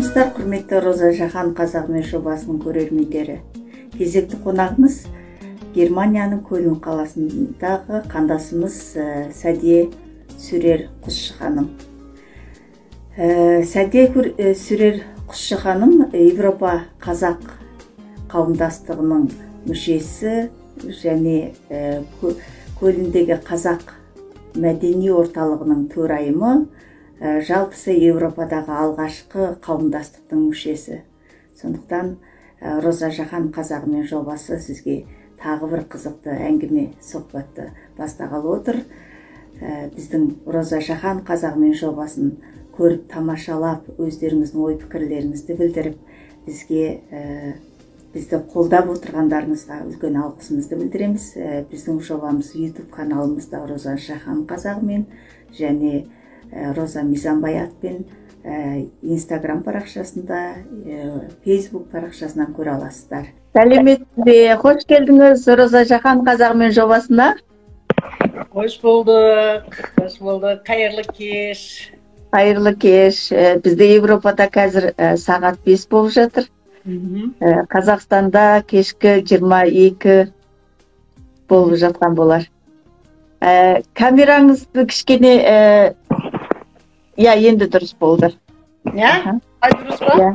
Армысыздар, құрметті Роза Жахан Қазағымен жобасының көрермендері. Кезекті қонағымыз Германияның Көлн қаласындағы қандасымыз Сәдие Сүрер Құсшы ханым. Сәдие Сүрер Құсшы ханым Европа қазақ қауымдастығының мүшесі және Көліндегі қазақ мәдени орталығының төрайымы, жалпысы Европадағы алғашқы қауымдастықтың мүшесі. Сондықтан Роза Жахан Қазағымен жобасы сізге тағы бір қызықты әңгіме сұхбатты бастағалы отыр. Біздің Роза Жахан Қазағымен жобасын көріп, тамашалап, өздеріңіздің ой пікірлеріңізді білдіріп, бізді қолдап отырғандарыңызға үлкен алғысымызды білдіреміз. Біздің жобамыз YouTube каналымызда Роза Жахан Қазағымен және Роза Мизамбай атпен Инстаграм парақшасында, Facebook парақшасынан көре аласыздар. Сәлеметсіз бе, қош келдіңіз Роза Жахан Қазағымен жобасына. Қош болдық, қош болдық. Қайырлы кеш. Қайырлы кеш. Бізде Европада қазір сағат 5 болып жатыр. Қазақстанда кешкі 22 болып жатқан болар. Камераңызды кішкене, енді дұрыс болды. Иә? Ай, дұрыс па?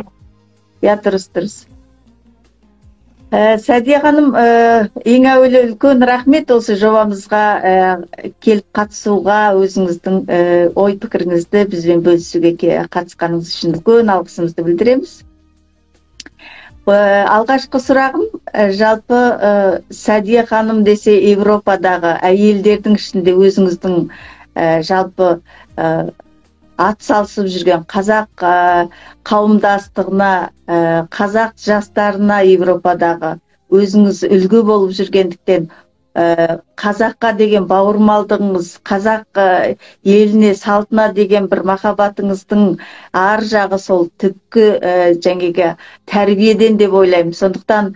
Иә, дұрыс, дұрыс. Сәдия ханым, ең әуелі үлкен рахмет осы жобамызға келіп қатысуға, өзіңіздің ой пікіріңізді бізбен бөлісуге қатысқаныңыз үшін үлкен алғысымызды білдіреміз. Алғашқы сұрағым, жалпы Сәдия ханым десе Европадағы әйелдердің ішінде өзіңіздің жалпы ат салысып жүрген қазақ қауымдастығына, қазақ жастарына Европадағы өзіңіз үлгі болып жүргендіктен, қазаққа деген бауырмалдығыңыз, қазақ еліне, салтына деген бір махаббатыңыздың ар жағы сол түпкі жаңағы тәрбиеден деп ойлаймын. Сондықтан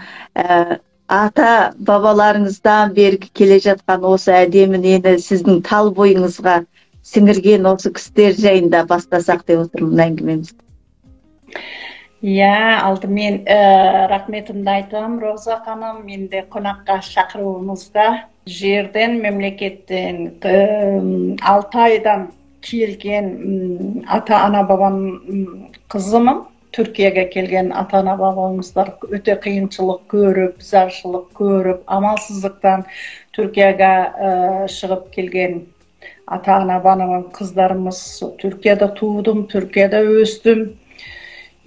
ата бабаларыңыздан бергі келе жатқан осы әдемі нені сіздің тал бойыңызға сіңірген осы кісілер жайында бастасақ деп отырмын әңгімемізді. Иә, алдымен рахметімді айтамын, Роза ханым, менді қонаққа шақыруыңызға. Жерден, мемлекеттен, Алтайдан келген ата-ана бабамның қызымын. Түркияға келген ата-ана бабамыздар өте қиыншылық көріп, заршылық көріп, амалсыздықтан Түркияға шығып келген ата-ана бабамның қыздарымыз. Түркияда тудым, Түркияда өстім.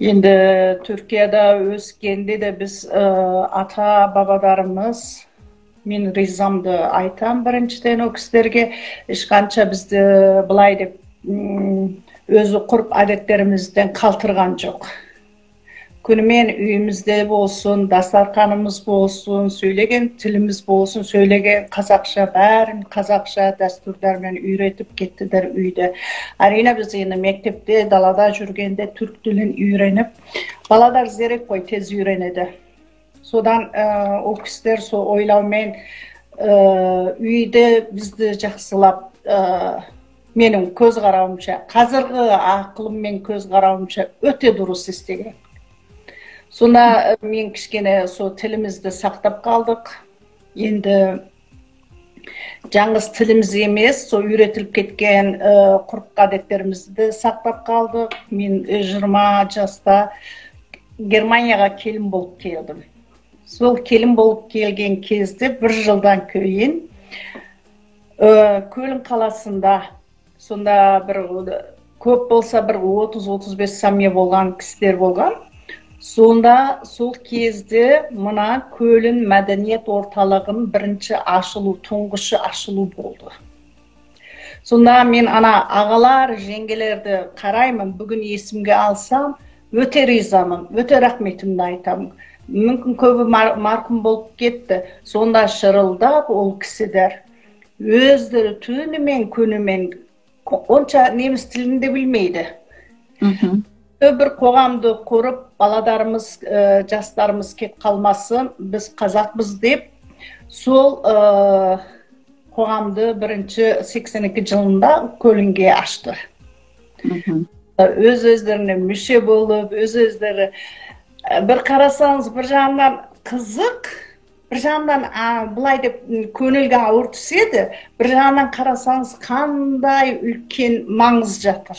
Енді Түркияда өскенде де біз ата бабаларымыз, мен ризамды айтам біріншіден ол кісілерге, ешқанша бізді былай деп өзі құрп әдеттерімізден қалтырған жоқ. Күнімен үйімізде болсын, дастарханымыз болсын, сөйлеген тіліміз болсын, сөйлеген қазақша, бәрін қазақша дәстүрлермен үйретіп кеттілер үйде. Әрине біз енді мектепте, далада жүргенде түрк тілін үйреніп, балалар зерек қой, тез үйренеді. Содан ол кісілер сол ойлаумен үйде бізді жақсылап, менің көз қарауымша, қазіргі ақылыммен көз қарауымша өте дұрыс істеген. Сонда мен кішкене сол тілімізді сақтап қалдық. Енді жаңғыз тіліміз емес, сол үйретіліп кеткен құрп әдеттерімізді сақтап қалдық. Мен 20 жаста Германияға келін болып келдім. Сол келін болып келген кезде бір жылдан кейін Көлін қаласында сонда бір көп болса бір 30-35 семья болған кісілер болған. Сонда сол кезде мына Көлін мәдениет орталығының бірінші ашылу, тұңғышы ашылу болды. Сонда мен ана ағалар, жеңгелерді қараймын, бүгін есімге алсам, өте ризамын, өте рахметімді айтамын. Мүмкін көбі марқұм болып кетті. Сонда шырылдап ол кісілер өздері түнімен, күнімен онша неміс тілін де білмейді. Бір қоғамды құрып, баладарымыз, жастарымыз кет қалмасын, біз қазақпыз деп, сол қоғамды бірінші 82 жылында Көлінге ашты. Өз өздеріне мүше болып, өз өздері бір қарасаңыз, бір жағынан қызық, бір жағынан былай деп көңілге ауыр түседі, бір жағынан қарасаңыз қандай үлкен маңыз жатыр.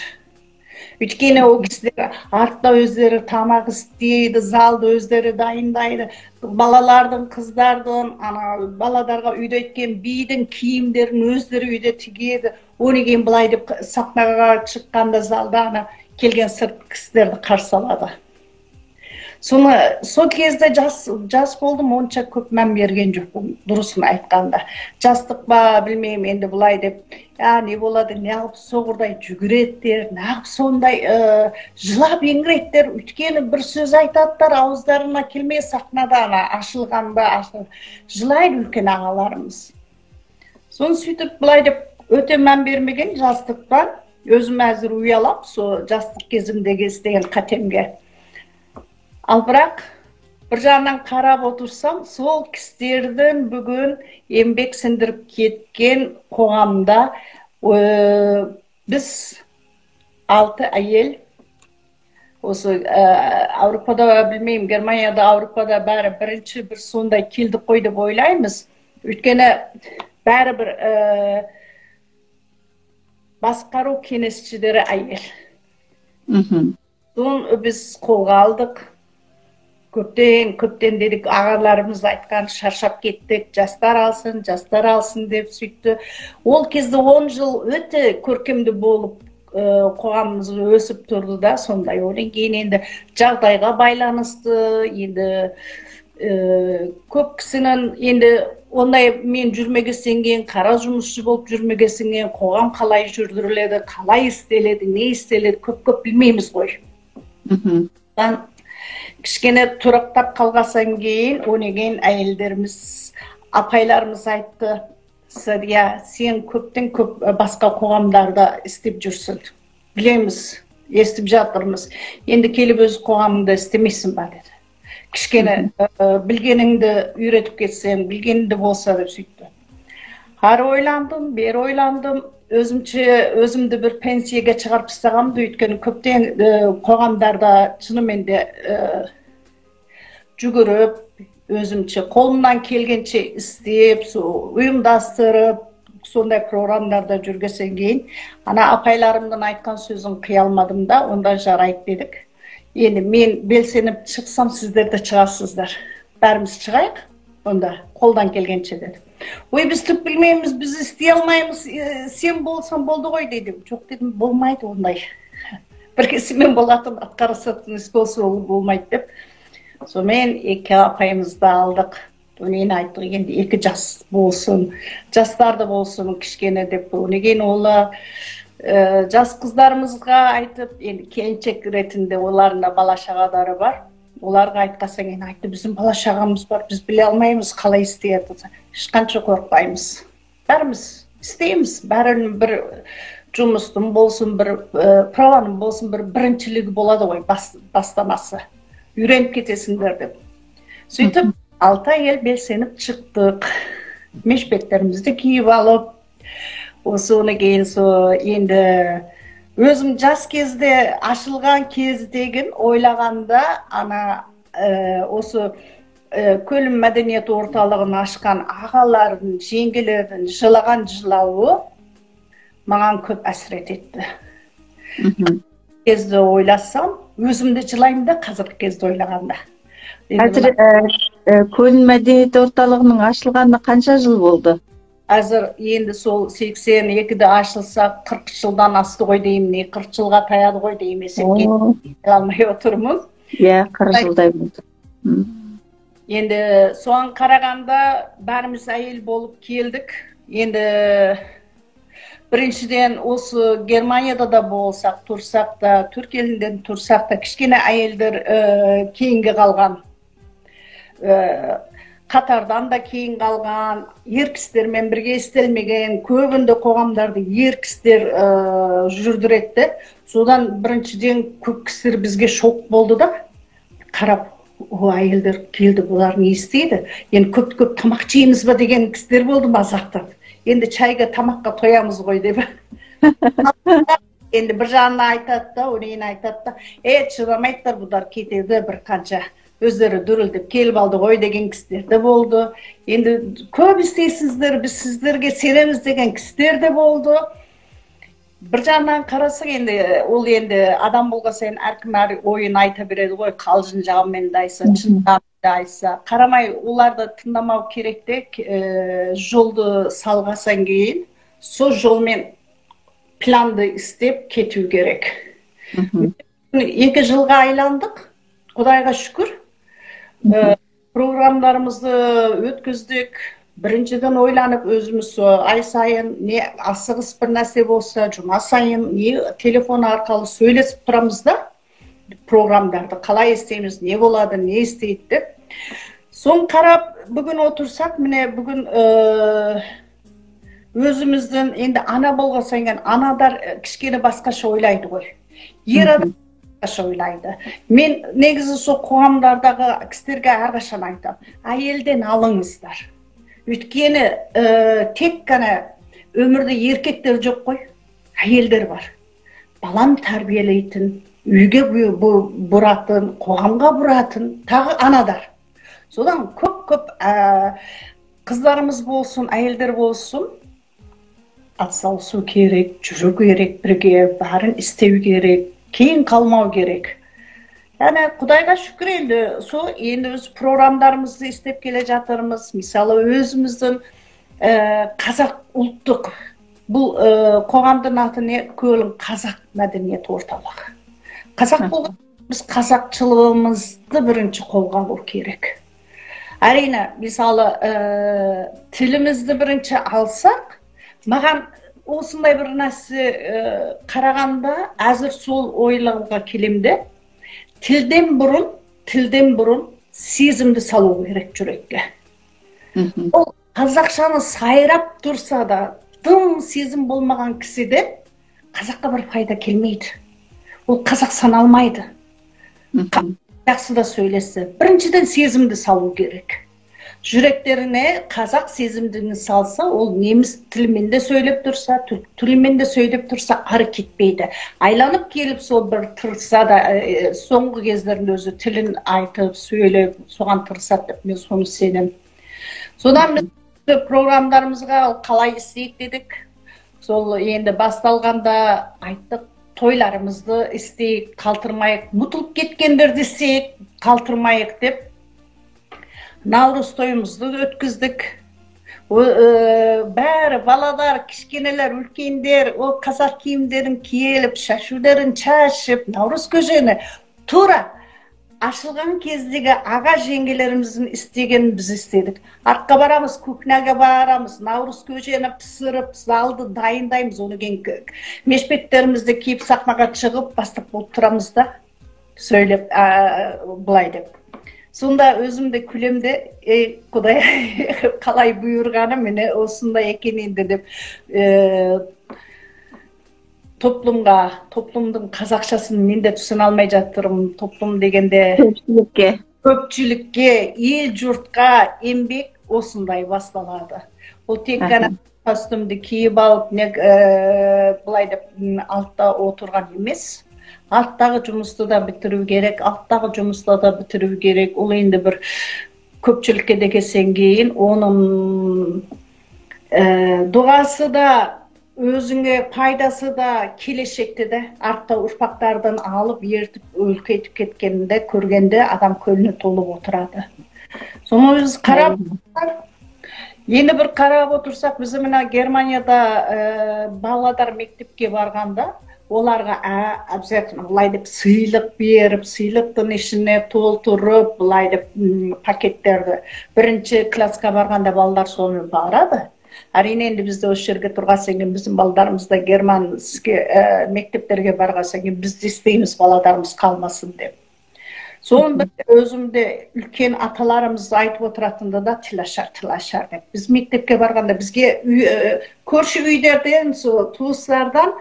Өйткені ол кісілер артта өздері тамақ істейді, залды өздері дайындайды, балалардың, қыздардың, ана баладарға үйде өткен бидің киімдерін өздері үйде тігеді. Одан кейін былай деп сахнаға шыққанда залда ана келген сырт кісілерді қарсы алады. Соны сол кезде жас болдым, онша көп мән берген жоқпын, дұрысын айтқанда. Жастық па, білмеймін, енді былай деп, я не болады, неғып соғырдай жүгіреттер, неғып сондай жылап еңіреттер, өйткені бір сөз айтаттар, ауыздарына келмей сахнада ана ашылғанда жылайды үлкен ағаларымыз. Соны сөйтіп былай деп өте мән бермеген жастықтан, өзім әзір ұялап, сол жастық кезімдегі істеген қатемге. Ал бірақ бір жағынан қарап отырсам, сол кісілердің бүгін еңбек сіңдіріп кеткен қоғамда біз 6 әйел, осы Аурупада, білмеймін, Германияда, Аурупада бәрі бірінші бір сондай келдік қой деп ойлаймыз. Өйткені бәрі бір басқару кеңесшілері әйел. Соны біз қолға алдық. Көптен дедік, ағаларымыз айтқан, шаршап кеттік, жастар алсын, жастар алсын деп сөйтті. Ол кезде 10 жыл өте көркемді болып, қоғамымыз өсіп тұрды да, сондай. Одан кейін енді жағдайға байланысты, енді көп кісінің енді ондай мен жүрмеге сенген, қара жұмысшы болып жүрмеге сенген, қоғам қалай жүрдіріледі, қалай істеледі, не істеледі, көп-көп білмейміз ғой. Кішкене тұрақтап қалғасан кейін, одан кейін әйелдеріміз, апайларымыз айтты, Сәдия, сен көптен көп басқа қоғамдарда істеп жүрсің. Білеміз, естіп жатырмыз. Енді келіп өз қоғамыңда істемейсің ба деді. Кішкене білгеніңді үйретіп кетсең, білгеніңді болса деп сөйтті. Ары ойландым, бері ойландым. Өзімше өзімді бір пенсияға шығарып тастағанымды, өйткені көптен қоғамдарда шынымен де жүгіріп, өзімше қолымнан келгенше істеп, ұйымдастырып, сондай программдарда жүргесен кейін, ана апайларымның айтқан сөзін қия алмадым да, онда жарайды дедік. Енді мен белсеніп шықсам, сіздер де шығасыздар. Бәріміз шығайық, онда қолдан келгенше дедік. Ой, біз түк білмейміз, біз істей алмаймыз, сен болсаң болды ғой дедім. Жоқ дедім, болмайды ондай. Бір кісімен болатын, атқарысатын іс болса ол болмайды деп. Сонымен екі апайымызды алдық. Одан айттық, енді екі жас болсын, жастарды болсын кішкене деп. Одан кейін олар жас қыздарымызға айтып, енді келіншек ретінде олардың да бала шағалары бар. Оларға айтқасаң, енді айтты, біздің бала шағамыз бар, біз біле алмаймыз қалай істейді. Ешқанша қорықпаймыз. Бәріміз істейміз. Бәрінің бір жұмыстың болсын, бір праваның болсын, бір біріншілігі болады ғой, бастамасы. Үйреніп кетесіңдер деп. Сөйтіп, 6 әйел белсеніп шықтық. Мешбеттерімізді киіп алып, осыны кейін со енді өзім жас кезде ашылған кездегін ойлағанда, ана осы Көлім мәдениет орталығын ашқан ағалардың, жеңгелердің жылаған жылауы маған көп әсер етті. Кезде ойласам, өзім де жылаймын да қазіргі кезде ойлағанда. Қазір Көлім мәдениет орталығының ашылғанына қанша жыл болды? Әзір енді сол 82-де ашылса, 40 жылдан асты ғой деймін, не 40 жылға таяды ғой деймін, есепке алмай отырмын. Иә, 40 жылдай болды. Енді соған қарағанда бәріміз әйел болып келдік. Енді біріншіден осы Германияда да болсақ, тұрсақ та, түрік елінде тұрсақ та, кішкене әйелдер кейінге қалған. Қатардан да кейін қалған, ер кісілермен бірге істелмеген, көбінде қоғамдарды ер кісілер жүрдіреді. Содан біріншіден көп кісілер бізге шок болды да, қарап, о, әйелдер келді, бұлар не істейді? Енді көп-көп тамақ жейміз ба деген кісілер болды мазақтап. Енді чайға, тамаққа тоямыз ғой деп. Енді бір жағынан айтады да, одан кейін айтады да, шыдамайдылар бұлар, кетеді бір қанша. Өздері дүрілдеп келіп алды ғой деген кісілер де болды. Енді көп істейсіздер, біз сіздерге сенеміз деген кісілер де болды. Бір жағынан қарасақ, енді ол енді адам болған сайын әркім әр ойын айта береді ғой, қалжың жағымен де айтса, шын жағымен де айтса. Қарамай оларды тыңдамау керек те, жолды салғасан кейін сол жолмен планды істеп кету керек. 2 жылға айландық, Құдайға шүкір. Программдарымызды өткіздік. Біріншіден ойланып өзіміз ай сайын не асығыс бір нәрсе болса, жұма сайын не телефон арқылы сөйлесіп тұрамыз да, программдарды қалай істейміз, не болады, не істейді деп. Соны қарап бүгін отырсақ, міне бүгін өзіміздің енді ана болған сайын анадар кішкене басқаша ойлайды ғой. Ер адам басқаша ойлайды. Мен негізі сол қоғамдардағы кісілерге әрқашан айтамын, әйелден алыңыздар. Өйткені тек қана өмірде еркектер жоқ қой, әйелдер бар. Баланы тәрбиелейтін, үйге бұратын, қоғамға бұратын тағы анадар. Содан көп-көп қыздарымыз болсын, әйелдер болсын, атсалысу керек, жүру керек, бірге бәрін істеу керек, кейін қалмау керек. Яғни Құдайға шүкір, енді сол енді өз программдарымызды істеп келе жатырмыз. Мысалы өзіміздің қазақ ұлттық бұл қоғамдың аты не? Көлін қазақ мәдениет орталығы. Қазақ болған біз қазақшылығымызды бірінші қолға алу керек. Әрине, мысалы тілімізді бірінші алсақ, маған осындай бір нәрсе қарағанда әзір сол ойлауға келемде. Тілден бұрын сезімді салу керек жүрекке. Ол қазақшаны сайрап тұрса да, дым сезім болмаған кісіде қазаққа бір пайда келмейді. Ол қазақ саналмайды. Жақсы да сөйлесе. Біріншіден сезімді салу керек. Жүректеріне қазақ сезімдігін салса, ол неміс тілімен де сөйлеп тұрса, түрік тілімен де сөйлеп тұрса, ары кетпейді. Айланып келіп сол бір тырысса да, соңғы кездерінде өзі тілін айтып, сөйлеп, соған тырысады деп мен соны сенемін. Содан біз программдарымызға қалай істейік дедік. Сол енді басталғанда айттық, тойларымызды істейік, қалтырмайық, ұмытылып кеткендерді істейік, қалтырмайық деп. Наурыз тойымызды өткіздік. Бәрі балалар, кішкенелер, үлкендер, ол қазақ киімдерін киеліп, шашулерін шашып, наурыз көжені тура ашылған кездегі аға жеңгелеріміздің істегенін біз істедік. Артқа барамыз, кухняға барамыз, наурыз көжені пісіріп, залды дайындаймыз, оны кейін мешпеттерімізді киіп сахнаға шығып бастап болып тұрамыз да, сөйлеп былай деп. Сонда өзім де күлем де, Құдай қалай бұйырғаны міне осындай екен енді деп, топлымға, топлымдың қазақшасын мен де түсіне алмай жатырмын. Топлым дегенде көпшілікке, көпшілікке, ел жұртқа еңбек осындай басталады. Ол тек қана костюмді киіп алып, былай деп алтта отырған емес. Арттағы жұмысты да бітіру керек, алттағы жұмысты да бітіру керек. Ол енді бір көпшілікке де келсең кейін, оның дұғасы да, өзіңе пайдасы да, келешекте де артта ұрпақтардан алып, ертіп, үлкейтіп кеткенінде, көргенде адам көңілі толып отырады. Соны біз қарап, енді бір қарап отырсақ, біз мына Германияда балалар мектепке барғанда, оларға обязательно былай деп сыйлық беріп, сыйлықтың ішіне толтырып, былай деп пакеттерді. Бірінші классқа барғанда балалар сонымен барады. Әрине енді бізде осы жерге тұрған сайын біздің балаларымыз да германский мектептерге барған сайын біз де істейміз, балаларымыз қалмасын деп. Соны бір өзімде үлкен аталарымыз айтып отыратында да тіл ашар, тіл ашар деп. Біз мектепке барғанда бізге көрші үйлерден, сол туыстардан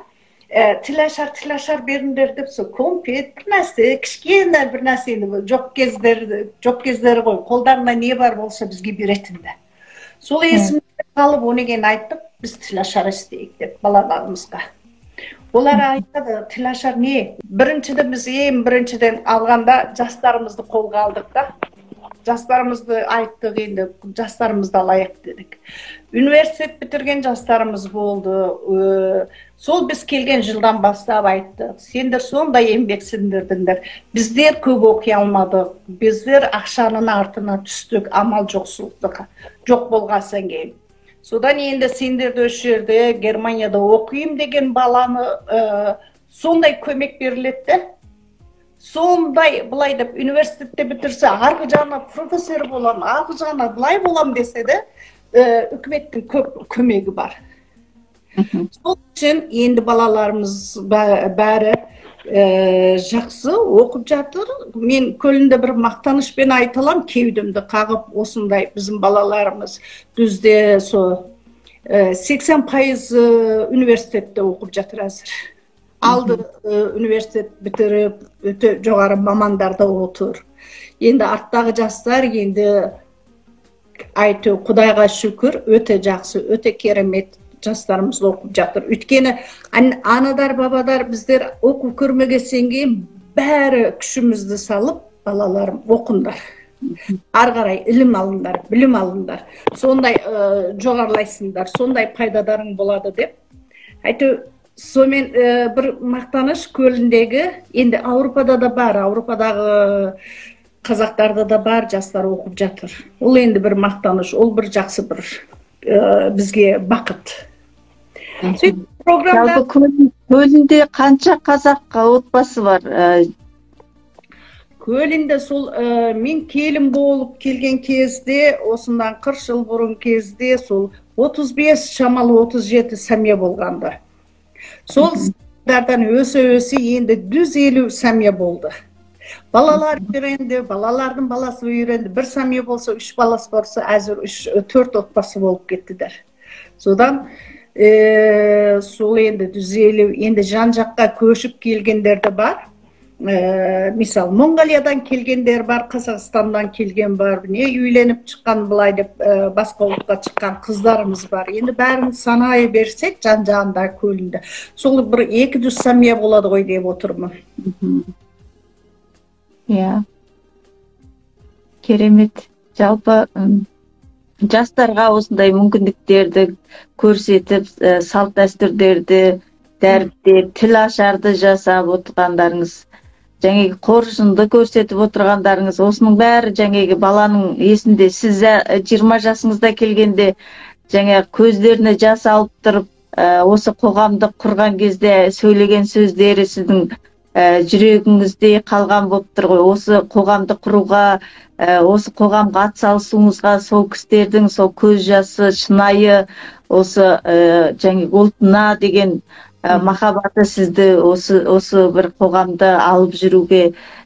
тіл ашар, тіл ашар беріңдер деп, сол компет бір нәрсе, кішкене бір нәрсе, жоқ кездер, жоқ кездері ғой, қолдарында не бар болса бізге беретін де. Сол есімде қалып, оны кейін айттық, біз тіл ашар істейік деп балаларымызға. Олар айтады, тілашар не? Біріншіден, біз ең біріншіден алғанда жастарымызды қолға алдық та. Жастарымызды айттық, енді жастарымызды алайық дедік. Университет бітірген жастарымыз болды. Сол біз келген жылдан бастап айттық. Сендер сондай еңбек сіңдірдіңдер. Біздер көп оқи алмадық. Біздер ақшаның артына түстік, амал жоқсыздық жоқ болғасын кейін. Содан енді сендерді осы жерде Германияда оқиым деген баланы сондай көмек беріледі де. Сондай былай деп университетте бітірсе, арғы жағына профессор болам, арғы жағына былай болам десе де, үкіметтің көп көмегі бар. Сол үшін енді балаларымыз бәрі жақсы оқып жатыр. Мен Көлінде бір мақтанышпен айта алам, кеудемді қағып, осындай біздің балаларымыз дүзде со 80% университетте оқып жатыр әзір. Алды университет бітіріп, өте жоғары мамандарда отыр. Енді арттағы жастар енді айту, Құдайға шүкір, өте жақсы, өте керемет жастарымыз оқып жатыр. Өйткені анадар, бабадар біздер оқу көрмеген кейін бәрі күшімізді салып, балаларым оқыңдар. Ары қарай ілім алыңдар, білім алыңдар. Сондай жоғарылайсыңдар, сондай пайдадарың болады деп. Айту, сонымен бір мақтаныш Көліндегі, енді Аурупада да бар, Аурупадағы қазақтарда да бар, жастар оқып жатыр. Ол енді бір мақтаныш, ол бір жақсы бір бізге бақыт. Сөйтіп программда Жалпы Көлінде қанша қазақ отбасы бар? Көлінде сол мен келін болып келген кезде, осындан 40 жыл бұрын кезде сол 35 шамалы 37 семья болғанды. Сол семьялардан өсе-өсе енді 150 семья болды. Балалар үйренді, балалардың баласы үйренді. Бір семья болса, 3 баласы болса, әзір 3-4 отбасы болып кеттілер. Содан сол енді 150, енді жан-жаққа көшіп келгендер де бар. Misal Монғолиядан келгендер бар, Қазақстаннан келген бар, не үйленіп шыққан былай деп басқа ұлтқа шыққан қыздарымыз бар. Енді бәрін санай берсек, жан-жағында Көлінде. Сол бір 200 семья болады ғой деп отырмын. Иә. Керемет. Жалпы жастарға осындай мүмкіндіктерді көрсетіп, салт дәстүрлерді дәріптеп, тіл ашарды жасап отырғандарыңыз, жаңағы қоржынды көрсетіп отырғандарыңыз, осының бәрі жаңағы баланың есінде. Сіз 20 жасыңызда келгенде жаңағы көздеріне жас алып тұрып, осы қоғамды құрған кезде сөйлеген сөздері сіздің жүрегіңізде қалған болып тұр ғой. Осы қоғамды құруға, осы қоғамға атсалысуыңызға сол кісілердің сол көз жасы, шынайы осы жаңағы ұлтына деген махаббаты сізді осы бір қоғамды алып жүруге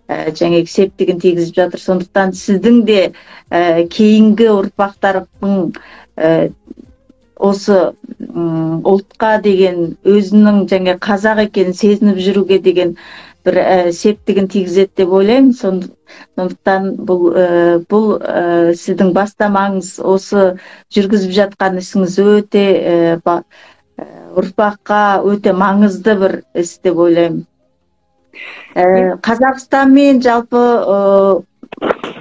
жаңағы септігін тигізіп жатыр. Сондықтан сіздің де кейінгі ұрпақтардың осы ұлтқа деген, өзінің жаңа қазақ екенін сезініп жүруге деген бір септігін тигізеді деп ойлаймын. Сондықтан бұл сіздің бастамаңыз, осы жүргізіп жатқан ісіңіз өте ұрпаққа өте маңызды бір іс деп ойлаймын. Қазақстанмен жалпы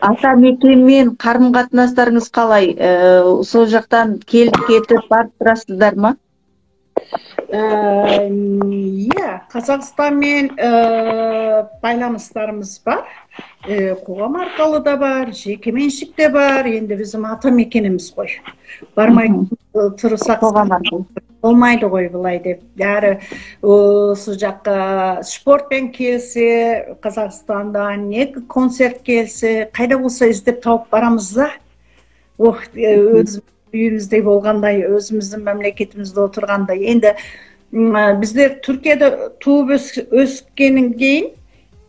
ата мекенмен қарым қатынастарыңыз қалай? Сол жақтан келіп кетіп барып тұрасыздар ма? Иә, Қазақстанмен байланыстарымыз бар. Қоғам арқылы да бар, жекеменшік те бар. Енді біздің ата мекеніміз ғой. Бармай тұрсақ болмайды ғой былай деп. Бәрі осы жаққа спортпен келсе, Қазақстанда не концерт келсе, қайда болса іздеп тауып барамыз да. Ох, өз үйімізде болғандай, өзіміздің мемлекетімізде отырғандай. Енді біздер Түркияда туып өскеннен кейін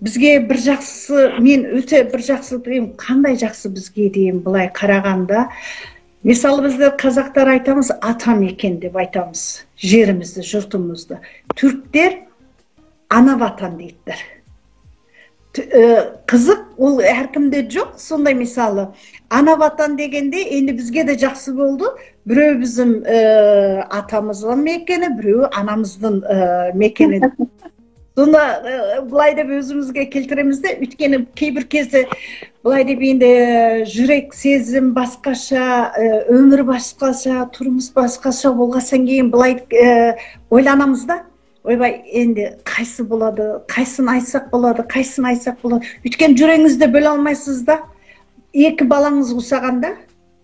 бізге бір жақсысы, мен өте бір жақсы деймін, қандай жақсы бізге деймін былай қарағанда. Мысалы біздер қазақтар айтамыз, ата мекен деп айтамыз, жерімізді, жұртымызды. Түріктер ана ватан дейді. Қызық, ол әркімде жоқ сондай. Мысалы, ана ватан дегенде енді бізге де жақсы болды: біреу біздің атамыздың мекені, біреуі анамыздың мекені. Сонда былай деп өзімізге келтіреміз де, өйткені кейбір кезде былай деп енді жүрек сезім басқаша, өмір басқаша, тұрмыс басқаша болғаннан кейін былай ойланамыз да: ойбай, енді қайсы болады, қайсысын айтсақ болады, қайсысын айтсақ болады? Өйткені жүрегіңізді бөле алмайсыз да. Екі балаңыз ұқсағанда,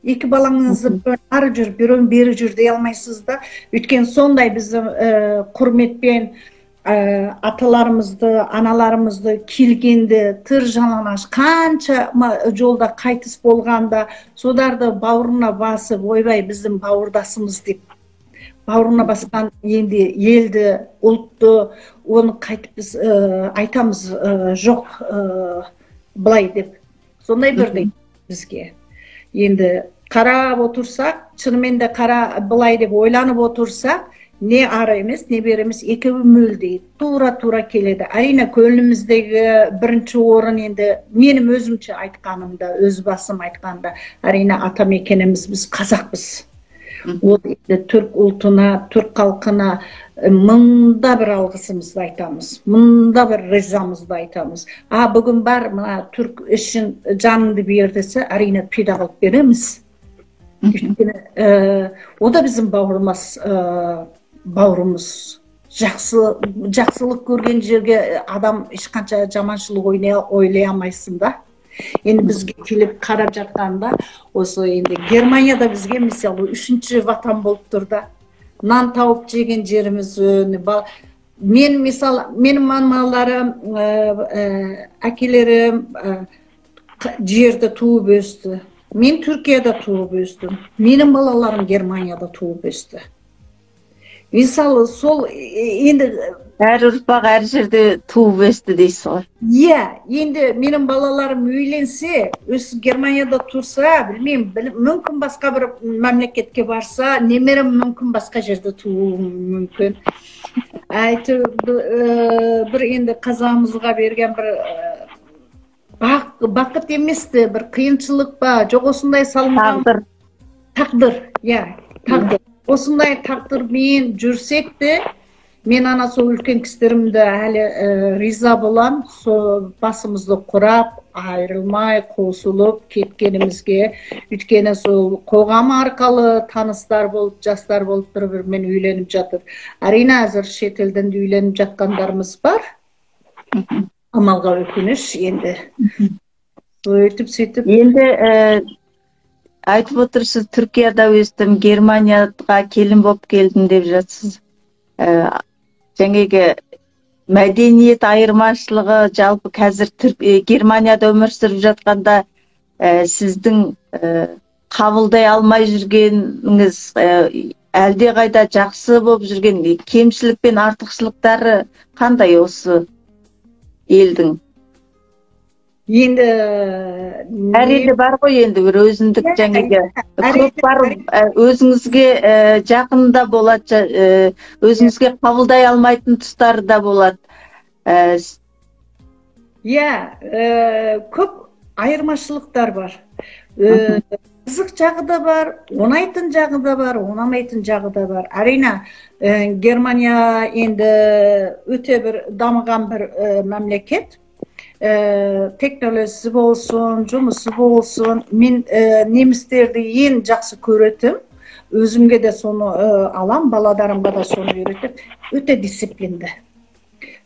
екі балаңызды ары жүр, біреуін бері жүр дей алмайсыз да. Өйткені сондай біздің құрметпен аталарымызды, аналарымызды келгенде тыр жалаңаш, қанша жолда қайтыс болғанда, соларды бауырына басып, ойбай, біздің бауырдасымыз деп бауырына басқан. Енді елді, ұлтты, оны қайтып біз айтамыз, жоқ, былай деп сондай бірдей бізге. Енді қарап отырсақ, шынымен де қара, былай деп ойланып отырсақ, не ары емес, не бері емес, екеуі мөлдей тура тура келеді. Әрине, көңіліміздегі бірінші орын енді менің өзімше айтқанымда, өз басым айтқанда, әрине, ата мекеніміз, біз қазақпыз. Ол енді түрк ұлтына, түрк халқына мыңда бір алғысымызды айтамыз, мыңда бір ризамызды айтамыз. А бүгін бар мына түрк үшін жаныңды бер десе, әрине, пида қылып береміз. Өйткені о да біздің бауырымыз, бауырымыз. Жақсы, жақсылық көрген жерге адам ешқанша жаманшылық ойлай алмайсың да. Енді бізге келіп қарап жатқанда, осы енді Германияда бізге, мысалы, үшінші ватан болып тұр да, нан тауып жеген жеріміз. Мен, мысалы, менің мамаларым, әкелерім жерде туып өсті, мен Түркияда туып өстім, менің балаларым Германияда туып өсті. Мысалы, сол енді Әр ұрпақ әр жерде туып өсті дейсіз ғой. Иә, енді менің балаларым үйленсе, өсіп Германияда тұрса, білмеймін, мүмкін басқа бір мемлекетке барса, немерем мүмкін басқа жерде тууы мүмкін. Әйтеуір бір енді қазағымызға берген бір бақыт емес те, бір қиыншылық па, жоқ, осындай салынған тағдыр. Тағдыр, иә, тағдыр. Осындай тағдырмен жүрсек те, мен ана сол үлкен кісілерімді әлі риза болам, сол басымызды құрап, айырылмай қосылып кеткенімізге. Өйткені сол қоғам арқылы таныстар болып, жастар болып, бір бірімен үйленіп жатыр. Әрине, әзір шетелден де үйленіп жатқандарымыз бар, амалға өкініш енді, сөйтіп сөйтіп Енді айтып отырсыз, Түркияда өстім, Германияға келін болып келдім деп жатсыз. Жаңағы мәдениет айырмашылығы, жалпы қазір Германияда өмір сүріп жатқанда сіздің қабылдай алмай жүргеніңіз, әлдеқайда жақсы болып жүрген кемшілік пен артықшылықтары қандай осы елдің? Енді Әр елде бар ғой енді бір өзіндік жаңағы көп бар, өзіңізге жақын да болады, өзіңізге қабылдай алмайтын тұстары да болады. Иә, көп айырмашылықтар бар. Қызық жағы да бар, ұнайтын жағы да бар, ұнамайтын жағы да бар. Әрине, Германия енді өте бір дамыған бір мемлекет, технологиясы болсын, жұмысы болсын. Мен немістерді ең жақсы көретін, өзімге де соны алам, балаларымға да соны үйретіп, өте дисциплинді.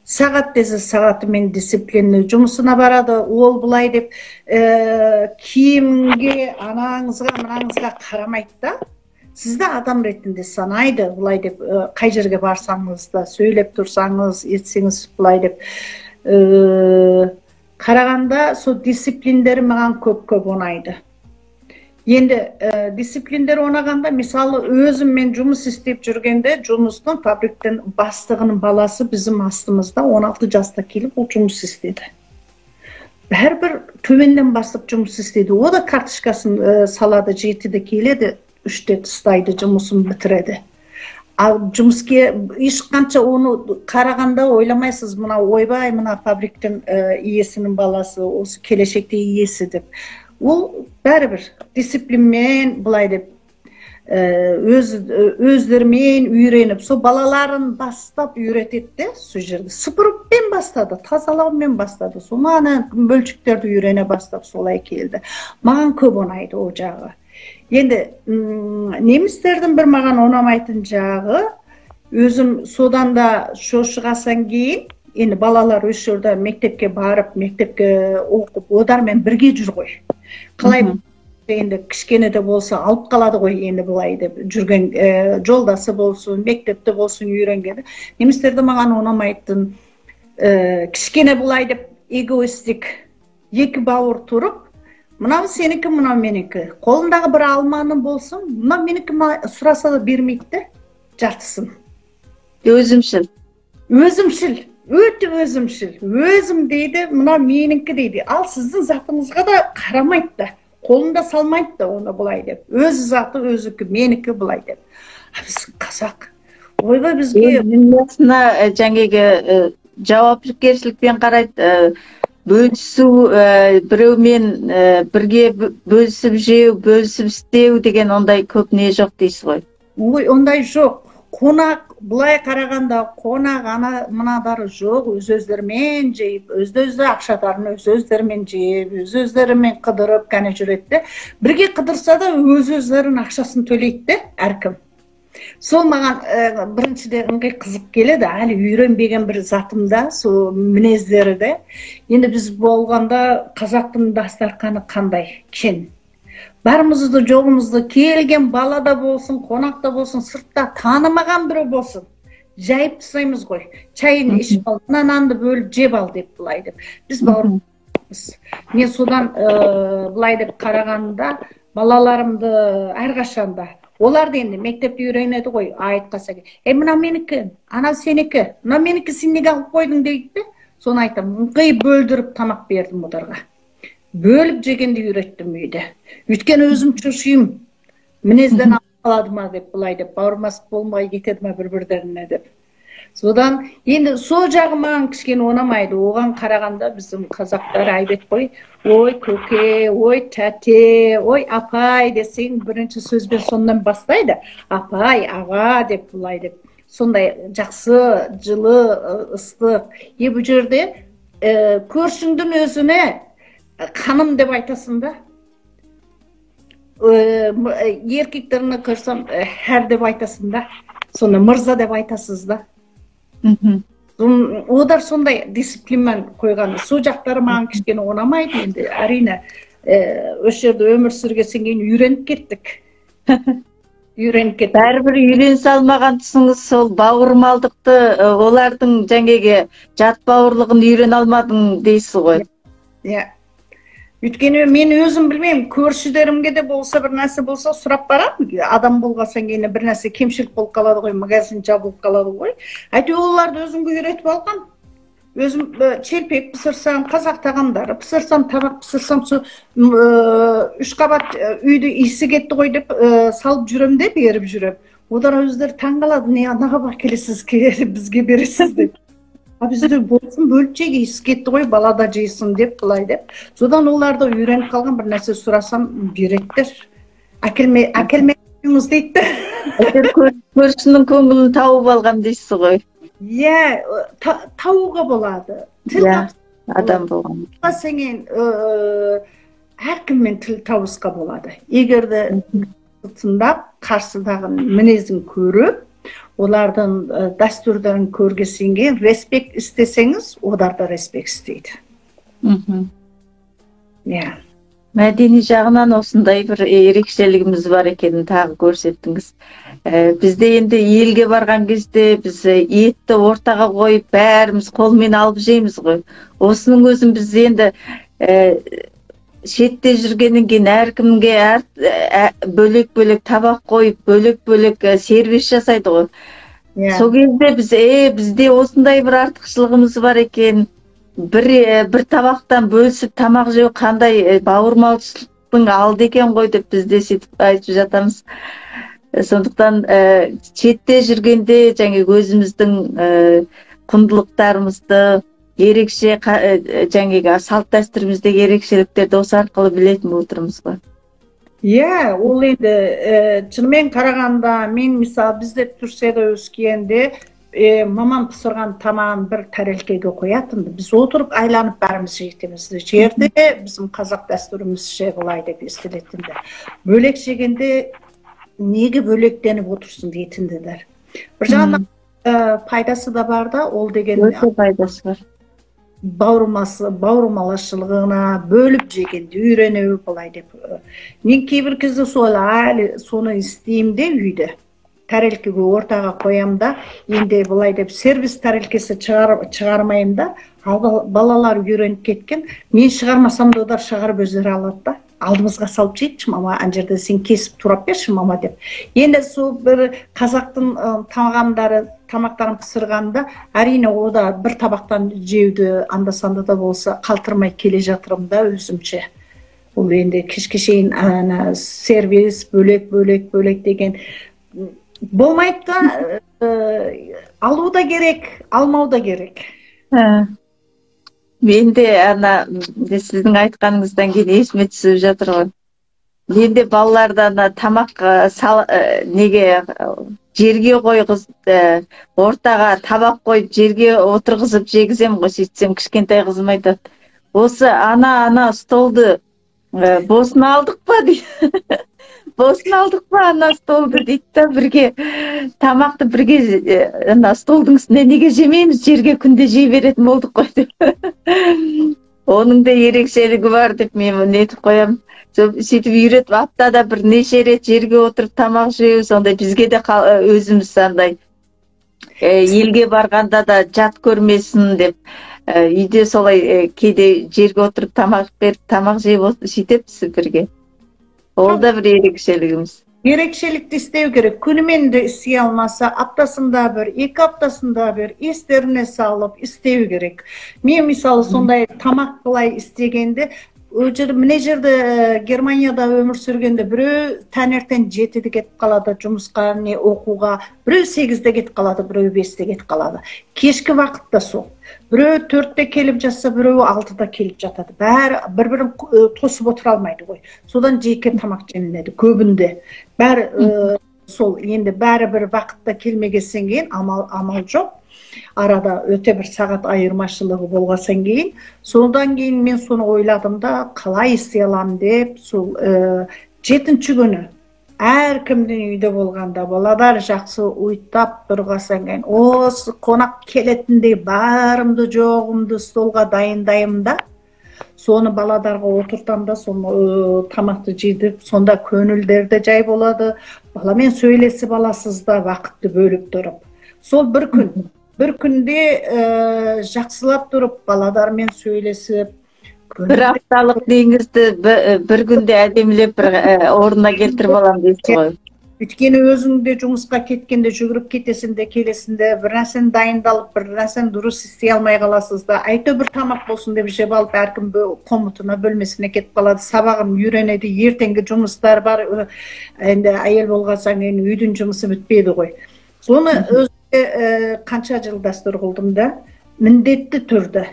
Сағат десе, сағатымен дисциплинді жұмысына барады. Ол былай деп киімге, анаңызға, мынаңызға қарамайды да, сізді адам ретінде санайды. Былай деп қай жерге барсаңыз да, сөйлеп тұрсаңыз, етсеңіз, былай деп қарағанда, сол дисциплиндері маған көп көп ұнайды. Енді дисциплиндер ұнағанда, мысалы, өзім мен жұмыс істеп жүргенде, жұмыстың, фабриктің бастығының баласы біздің астымызда 16 жаста келіп, ол жұмыс істеді. Бәрібір төменнен бастап жұмыс істеді. О да карточкасын салады, 7-де келеді, 3-те тастайды, жұмысын бітіреді. Ал жұмыске ешқанша оны қарағанда ойламайсыз, мына ойбай, мына фабриктің иесінің баласы, осы келешекте иесі деп. Ол бәрібір дисциплинмен былай деп өздерімен үйреніп, сол балаларын бастап үйретеді де, сол жерде сыпырыппен бастады, тазалаумен бастады, сол ана бөлшектерді үйрене бастап солай келді. Маған көп ұнайды ол жағы. Енді немістердің бір маған ұнамайтын жағы, өзім содан да шошығасан кейін, енді балалар осы жерде мектепке барып, мектепке оқып, олармен бірге жүр ғой. Қалай енді кішкене де болса алып қалады ғой енді былай деп жүрген жолдасы болсын, мектепте болсын үйренгені. Немістерді маған ұнамайтын кішкене былай деп эгоистік екі бауыр тұрып, мынау сенікі, мынау менікі. Қолындағы бір алманы болсын, мынау менікі сұраса да бермейді де, жартысын. Өзімшіл. Өзімшіл, өте өзімшіл. Өзім дейді, мынау менікі дейді. Ал сіздің затыңызға да қарамайды да, қолында салмайды да оны былай деп. Өз заты өзікі, менікі былай деп. А біз қазақ. Ойбай бізге дүниясына жаңағы жауапкершілікпен қарайды. Бөлісу, біреумен бірге бөлісіп жеу, бөлісіп істеу деген ондай көп не жоқ дейсіз ғой? Ой, ондай жоқ. Қонақ, былай қарағанда қонақ ана мынадары жоқ, өз өздерімен жейіп, өз-өзі ақшадарын өз өздерімен жейіп, өз өздерімен қыдырып кәне жүреді де. Бірге қыдырса да өз өздерінің ақшасын төлейді де әркім. Сол маған біріншіден ыңғай қызық келеді, әлі үйренбеген бір затымда, сол мінездері де. Енді біз болғанда қазақтың дастарханы қандай кең. Барымызды, жоғымызды келген бала да болсын, қонақ та болсын, сыртта танымаған біреу болсын, жайып тастаймыз ғой. Чайын ішіп ал, мына нанды бөліп жеп ал деп былай деп. Біз бауырмыз. Мен содан былай деп қарағанда балаларымды әрқашанда олар да енді мектепте үйренеді ғой, айтқаса, мына менікі, ана сенікі, мына менікі, сен неге алып қойдың дейді де. Соны айтамын, ыңғай бөлдіріп тамақ бердім оларға. Бөліп жегенді үйреттім үйде. Өйткені өзім шошимын, мінезден алып қалады ма деп былай деп, бауырмас болмай кетеді ма бір-бірлеріне деп. Содан енді сол жағы маған кішкене ұнамайды. Оған қарағанда біздің қазақтар айбет қой. Ой көке, ой тәте, ой апай десең бірінші сөзбен сондан бастайды. Апай, аға деп былай деп. Сондай жақсы, жылы, ыстық. Бұл жерде көршіңдің өзіне ханым деп айтасың да. Еркектеріне көрсем хәр деп айтасың да. Сонда мырза деп айтасыз да. Олар сондай дисциплинмен қойған. Сол жақтары маған кішкене ұнамайды енді. Әрине, осы жерде өмір сүргеннен кейін үйреніп кеттік. Үйреніп кеттік. Бәрібір үйренісе алмаған тұсыңыз сол бауырмалдықты, олардың жаңағы жат бауырлығын үйрене алмадың дейсіз ғой. Иә. Өйткені мен өзім білмеймін, көршілерімге де болса бір нәрсе болса сұрап барамын. Адам болғасан кейін бір нәрсе кемшілік болып қалады ғой, магазин жабылып қалады ғой. Әйтеуір оларды өзімге үйретіп алған. Өзім челпек пісірсем, қазақ тағамдары пісірсем, табақ пісірсем, сол үш қабат үйді иісі кетті ғой деп салып жүрем де беріп жүрем. Олар өздері таң қалады, не анаға бар келесіз, бізге бересіз деп. А бізде болсын бөліп жек, иісі кетті ғой, бала да жейсін деп былай деп. Содан олар да үйреніп қалған, бір нәрсе сұрасам береттер. Әкелме, әкелмеңіз дейді. Көршінің көңілін тауып алған дейсіз ғой. Иә, табуға болады. Тіл адам болған. Сенен әркіммен тіл табысқа болады. Егер де тыңдап, қарсыдағы мінезін көріп, олардың дәстүрлерін көргесенге респект істесеңіз, олар да респект істейді. Иә. Мәдени жағынан осындай бір ерекшелігіміз бар екенін тағы көрсеттіңіз. Бізде енді елге барған кезде біз етті ортаға қойып, бәріміз қолмен алып жейміз ғой. Осының өзін біз енді шетте жүргеннен кейін әркімге бөлек-бөлек табақ қойып, бөлек-бөлек сервис жасайды ғой. Сол кезде біз бізде осындай бір артықшылығымыз бар екен. Бір табақтан бөлісіп тамақ жеу қандай бауырмалшылықтың алды екен ғой деп біз де сөйтіп айтып жатамыз. Сондықтан шетте жүргенде жаңағы өзіміздің құндылықтарымызды, ерекше жаңағы салт дәстүріміздегі ерекшеліктерді осы арқылы білетін болып отырмыз ғой. Иә, ол енді шынымен қарағанда, мен мысалы, бізде Түркияда өскенде мамам пісірген тамағын бір тәрелкеге қоятын, біз отырып айланып бәріміз жейтінбіз. Жерде біздің қазақ дәстүрімізше былай деп естілетін. Бөлек жегенде неге бөлектеніп отырсың дейтінділер. Бір жағынан пайдасы да бар да, ол деген. Өте пайдасы бар. Бауырмалашылығына, бөліп жегенді үйрену былай деп. Мен кейбір кезде сол әлі соны істеймін де, үйде тәрелкеге ортаға қоямын да. Енді былай деп сервис тәрелкесі шығармаймын да, ал балалар үйреніп кеткен, мен шығармасам да, олар шығарып өздері алады да, алдымызға салып жейді. «Мама, ана жерде сен кесіп турап берші, мама», – деп. Енді сол бір қазақтың тағамдары, тамақтарын пісірғанда, әрине, о да бір табақтан жеуді анда санда да болса қалтырмай келе жатырмын да өзімше. Ол енді кешке шейін ана сервис бөлек, бөлек, бөлек деген болмайды да. Алу да керек, алмау да керек. Мен де ана сіздің айтқаныңыздан кейін есіме түсіп жатыр ғой. Мен де балаларды ана тамақ сал, неге жерге қойғызып, ортаға табақ қойып, жерге отырғызып жегіземін ғой. Сөйтсем, кішкентай қызым айтады: «Осы ана столды босын алдық па, – дейді, – босын алдық па ана столды?» – дейді да. «Бірге тамақты бірге ана столдың үстінде неге жемейміз, жерге күнде жей беретін болдық қой», – деп. «Оның да ерекшелігі бар», – деп мен нетіп қоямын. Сөйтіп үйретіп, аптада бірнеше рет жерге отырып тамақ жеу, сондай бізге де өзіміз андай елге барғанда да жат көрмесін деп, үйде солай кейде жерге отырып тамақ беріп, тамақ жеп, сөйтеміз бірге. Ол да бір ерекшелігіміз. Ерекшелікті істеу керек. Күнімен де істей алмаса, аптасында бір, 2 аптасында бір естеріне салып істеу керек. Мен мысалы сондай тамақ былай істегенде, ол жер, мына жерде, Германияда өмір сүргенде, біреу таңертең 7-де кетіп қалады жұмысқа не оқуға, біреу 8-де кетіп қалады, біреу 5-те кетіп қалады. Кешкі уақытта сол біреу 4-те келіп жатса, біреу 6-да келіп жатады. Бәрі бір бірін тосып отыра алмайды ғой. Содан жеке тамақ желінеді көбінде бәрі. Сол енді бәрі бір уақытта келмегеннен кейін амал жоқ, арада өте бір сағат айырмашылығы болғаннан кейін. Содан кейін мен соны ойладым да, қалай істей аламын деп. Сол жетінші күні әркімдің үйде болғанда, балалар жақсы ұйықтап тұрғаннан кейін, осы қонақ келетіндей барымды жоғымды столға дайындаймын да, соны баладарға отыртамын да, соны тамақты жейді. Сонда көңілдері де жай болады, баламен сөйлесіп аласыз да уақытты бөліп тұрып. Сол бір күн, бір күнде жақсылап тұрып балалармен сөйлесіп. Бір апталық неңізді бір күнде әдемілеп бір орнына келтіріп аламын дейсіз ғой. Өйткені өзің де жұмысқа кеткенде жүгіріп кетесің де, келесің де, бір нәрсені дайындалып, бір нәрсені дұрыс істей алмай қаласыз да. Әйтеуір бір тамақ болсын деп жеп алып, әркім комнатына, бөлмесіне кетіп қалады, сабағын үйренеді, ертеңгі жұмыстар бар. Енді әйел болған соң кейін үйдің жұмысы бітпейді ғой. Соны өзі қанша жыл дәстүр қылдым да, міндетті түрде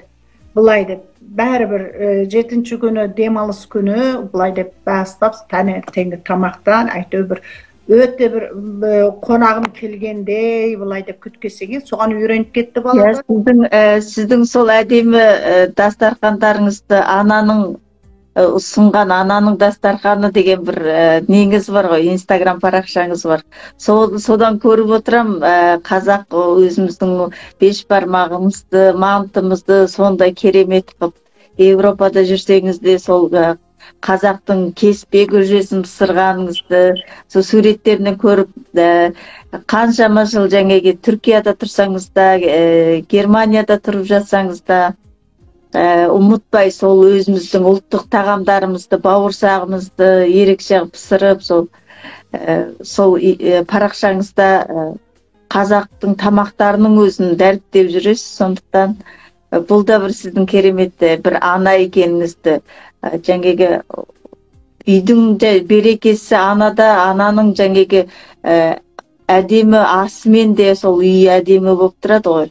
былай деп бәрібір жетінші күні, демалыс күні былай деп бастап, таңертеңгі тамақтан әйтеуір бір өте бір қонағым келгендей былай деп күткесең, соған үйреніп кетті балалар. Сіздің сол әдемі дастархандарыңызды, ананың ұсынған, ананың дастарханы деген бір неңіз бар ғой, Инстаграм парақшаңыз бар. Сол содан көріп отырам, қазақ өзіміздің бешбармағымызды, мантымызды сондай керемет қылып, Европада жүрсеңіз де сол қазақтың кеспе көжесін пісірғаныңызды сол суреттерінен көріп, қаншама жыл жаңағы Түркияда тұрсаңыз да, Германияда тұрып жатсаңыз да, ұмытпай сол өзіміздің ұлттық тағамдарымызды, бауырсағымызды ерекше қылып пісіріп, сол парақшаңызда қазақтың тамақтарының өзін дәріптеп жүресіз. Сондықтан бұл да бір сіздің керемет бір ана екеніңізді, жаңағы Үйдің берекесі анада, ананың жаңағы әдемі асымен де сол үй әдемі болып тұрады ғой.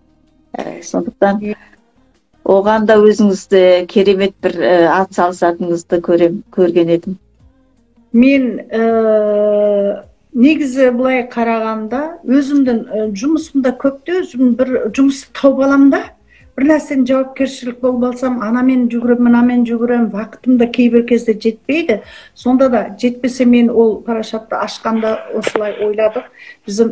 Сондықтан оған да өзіңізді керемет бір ат салысатыныңызды көрген едім. Мен негізі былай қарағанда өзімдің жұмысым да көп те, өзім бір жұмыс тауып аламын да, бір нәрсені жауапкершілік болып алсам, анамен жүгіріп, мынамен жүгіремін, уақытым да кейбір кезде жетпейді. Сонда да жетпесе, мен ол парашатты ашқанда осылай ойладық. Біздің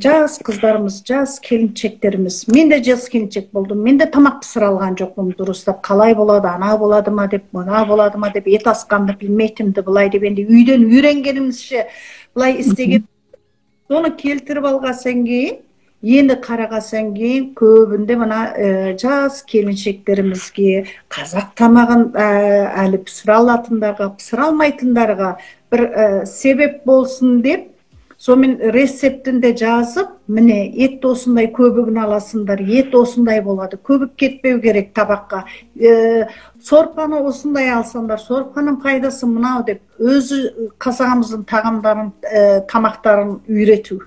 жас қыздарымыз, жас келіншектеріміз, мен де жас келіншек болдым, мен де тамақ пісіре алған жоқпын дұрыстап, қалай болады, ана болады ма деп, мына болады ма деп, ет асқанды білмейтінімді былай деп, енді үйден үйренгенімізше былай істеген. Соны келтіріп алғасан кейін, енді қарағасан кейін көбінде мына жас келіншектерімізге қазақ тамағын әлі пісіре алатындарға, пісіре алмайтындарға бір себеп болсын деп, сонымен рецептін де жазып, міне етті осындай көбігін аласыңдар, ет осындай болады, көбік кетпеу керек табаққа, сорпаны осындай алсаңдар, сорпаның пайдасы мынау деп, өзі қазағымыздың тағамдарын, тамақтарын үйрету.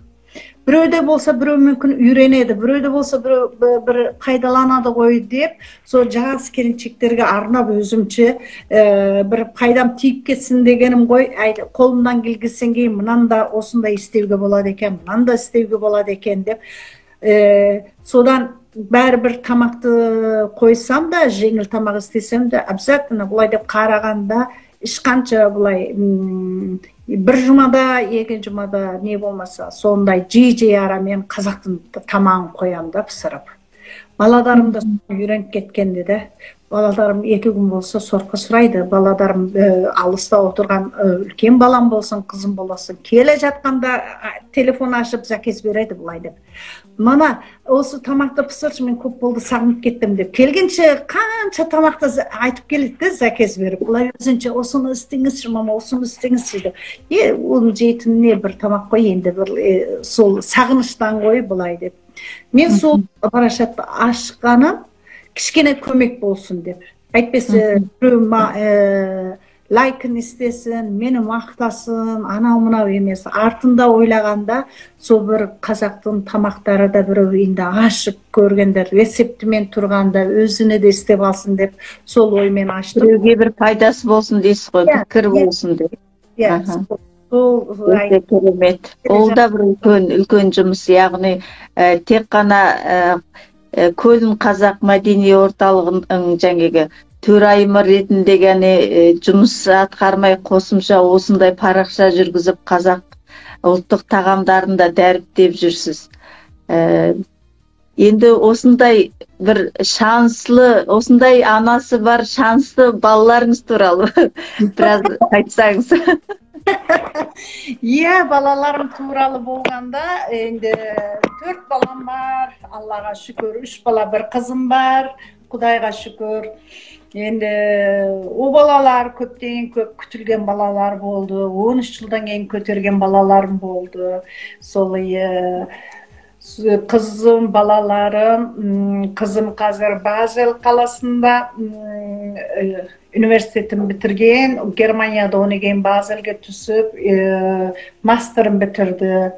Біреуде болса біреу мүмкін үйренеді, біреуде болса біреу бір пайдаланады ғой деп, сол жас келіншектерге арнап өзімше бір пайдам тиіп кетсін дегенім ғой. Қолымнан келгеннен кейін мынаны да осындай істеуге болады екен, мынаны да істеуге болады екен деп. Содан бәрібір тамақты қойсам да, жеңіл тамақ істесем де, обязательно былай деп қарағанда ешқанша былай бір жұмада, екі жұмада не болмаса, сондай жиі-жиі арамен қазақтың тамағын қоямын да пісіріп. Балаларым да үйреніп кеткенде де, балаларым 2 күн болса сорпа сұрайды. Балаларым алыста отырған үлкен балам болсын, қызым болсын, келе жатқанда телефон ашып заказ береді былай деп. Мама, осы тамақты пісірші, мен көп болды сағынып кеттім деп. Келгенше қанша тамақты айтып келеді де заказ беріп. Былай өзінше осыны істеңізші, мама, осыны істеңізші деп. Оның жейтін не бір тамақ қой енді, бір сол сағыныштан ғой былай деп. Мен сол парашатты ашқаным кішкене көмек болсын деп. Әйтпесе біреу лайкін істесін, мені мақтасын, анау мынау емес. Артында ойлағанда сол бір қазақтың тамақтары да біреу енді ашып көргендер, рецептімен тұрғанда өзіне де істеп алсын деп сол оймен аштым. Біреуге бір пайдасы болсын дейсіз ғой, пікір болсын деп. Иә, сол өте керемет. Ол да бір үлкен жұмыс, яғни тек қана Көлін қазақ мәдени орталығының жаңағы төрайымы ретінде ғана жұмыс атқармай, қосымша осындай парақша жүргізіп, қазақ ұлттық тағамдарын да дәріптеп жүрсіз. Енді осындай бір шанслы, осындай анасы бар шансты балаларыңыз туралы біраз айтсаңыз. Иә, балаларым туралы болғанда, енді 4 балам бар, Аллаға шүкір, 3 бала, бір қызым бар, Құдайға шүкір. Енді о балалар көптен көп күтілген балалар болды, 13 жылдан кейін көтерген балаларым болды. Сол қызым, балаларым, қызым қазір Базель қаласында университетін бітірген, Германияда оны кейін Базельге түсіп, мастерін бітірді.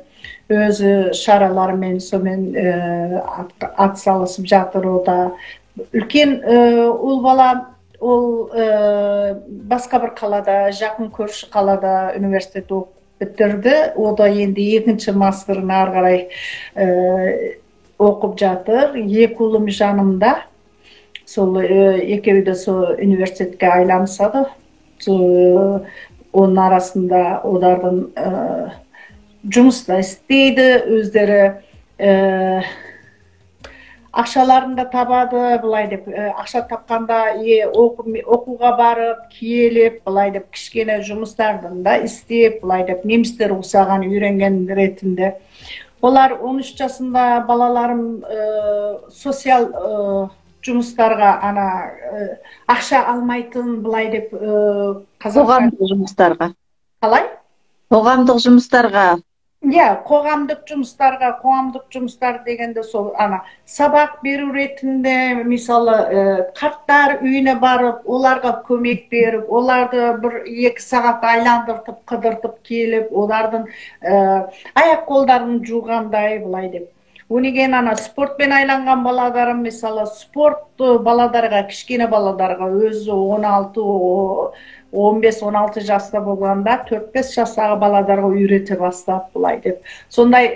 Өзі шараларымен сонымен ат салысып жатыр о да. Үлкен ұл бала, ол басқа бір қалада, жақын көрші қалада университет оқып бітірді. О да енді екінші мастерін ары қарай оқып жатыр. 2 ұлым жанымда. Сол екеуі де сол университетке айланысады. Оның арасында олардың жұмыс та істейді, өздері ақшаларын да табады, былай деп, ақша тапқанда оқуға барып, келіп, былай деп кішкене жұмыстарын да істеп, былай деп немістер ұқсаған үйренген ретінде. Олар 13 жасында балаларым социал жұмыстарға ана ақша алмайтын, былай деп қоғамдық жұмыстарға. Қалай? Қоғамдық жұмыстарға. Иә, қоғамдық жұмыстарға, қоғамдық жұмыстар дегенде сол ана сабақ беру ретінде, мысалы, қарттар үйіне барып, оларға көмек беріп, оларды 1-2 сағат айландыртып, қыдыртып келіп, олардың аяқ қолдарын жуғандай былай деп. Одан кейін ана спортпен айланған балаларым, мысалы, спорт баладарға, кішкене баладарға өзі 16, 15-16 жаста болғанда 4-5 жастағы баладарға үйрете бастап былай деп. Сондай,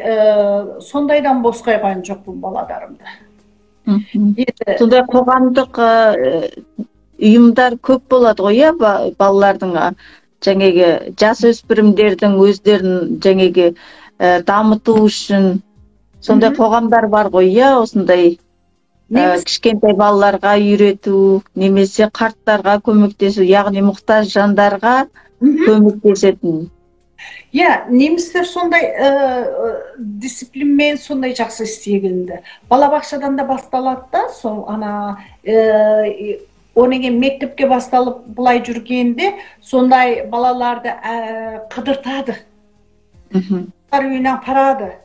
сондайдан бос қойған жоқпын баладарымды. Сондай қоғамдық ұйымдар көп болады ғой, иә, балалардың, жаңағы жасөспірімдердің өздерін жаңағы дамыту үшін сондай қоғамдар бар ғой, иә, осындай кішкентай балаларға үйрету, немесе қарттарға көмектесу, яғни мұқтаж жандарға көмектесетін. Иә, немістер сондай дисциплинмен сондай жақсы істегенді. Балабақшадан да басталады да, сол ана одан кейін мектепке басталып былай жүргенде сондай балаларды қыдыртады. Үйіне апарады.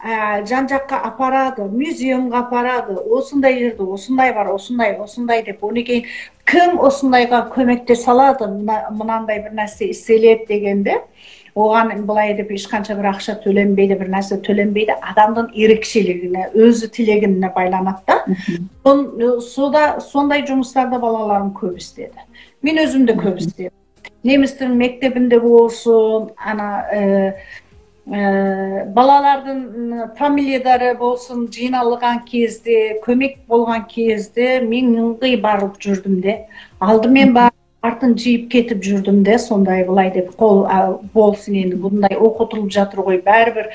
Жан-жаққа апарады, музейға апарады, осындай жерде осындай бар, осындай, осындай деп. Одан кейін кім осындайға көмектесе алады, мынандай бір нәрсе істеледі дегенде, оған былай деп ешқанша бір ақша төленбейді, бір нәрсе төленбейді, адамның ерекшелігіне, өзі тілегіне байланады да. Сондай жұмыстарда балаларым көп істеді. Мен өзім де көп істедім. Немістің мектебінде болсын, ана балалардың фамилиялары болсын, жиналған кезде, көмек болған кезде мен ыңғай барып жүрдім де. Алдымен барып, артын жиып кетіп жүрдім де, сондай былай деп қол болсын енді бұндай оқытылып жатыр ғой, бәрібір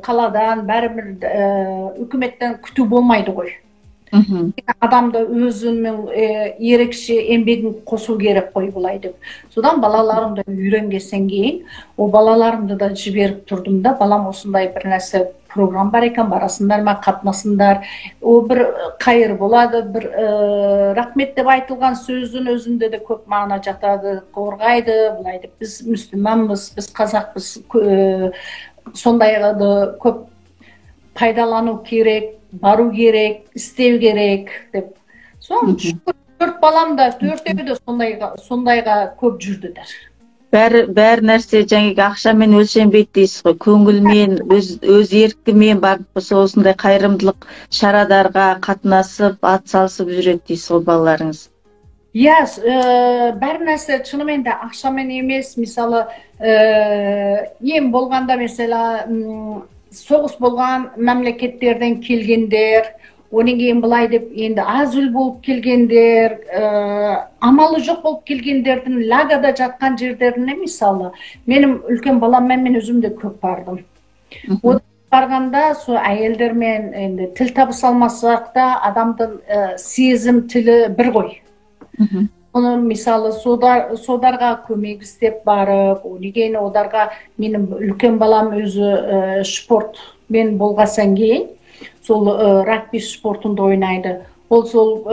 қаладан, бәрібір үкіметтен күту болмайды ғой. Адамды өзінің ерекше еңбегін қосу керек қой былай деп. Содан балаларымды үйренгесен кейін, о балаларымды да жіберіп тұрдым да, балам осындай бір нәрсе программ бар екен, барасыңдар ма, қатынасыңдар. О бір қайыр болады, бір рахмет деп айтылған сөздің өзінде де көп мағына жатады, қорғайды былай деп. Біз мұсылманбыз, біз қазақпыз, сондайды көп пайдалану керек, бару керек, істеу керек деп. Соң 4 балам да, төртеуі де сондайға көп жүрділер. Бәр нәрсе жаңағы ақшамен өлшенбейді дейсіз ғой, көңілмен, өз еркімен барып осындай қайырымдылық шарадарға қатынасып, ат салысып жүреді дейсіз ғой балаларыңыз. Иә, бәр нәрсе шынымен де ақшамен емес, мысалы, ең болғанда мысалы соғыс болған мемлекеттерден келгендер, одан кейін былай деп енді азүл болып келгендер, амалы жоқ болып келгендердің лагада жатқан жердеріне, мысалы, менің үлкен баламмен мен өзім де көп бардым. Одан барғанда сол әйелдермен енді тіл табыса алмасақ та адамдың сезім тілі бір ғой. Оны мысалы содарға көмек істеп барып, одан кейін оларға менің үлкен балам өзі спортмен болғасан кейін сол рагби спортында ойнайды. Ол сол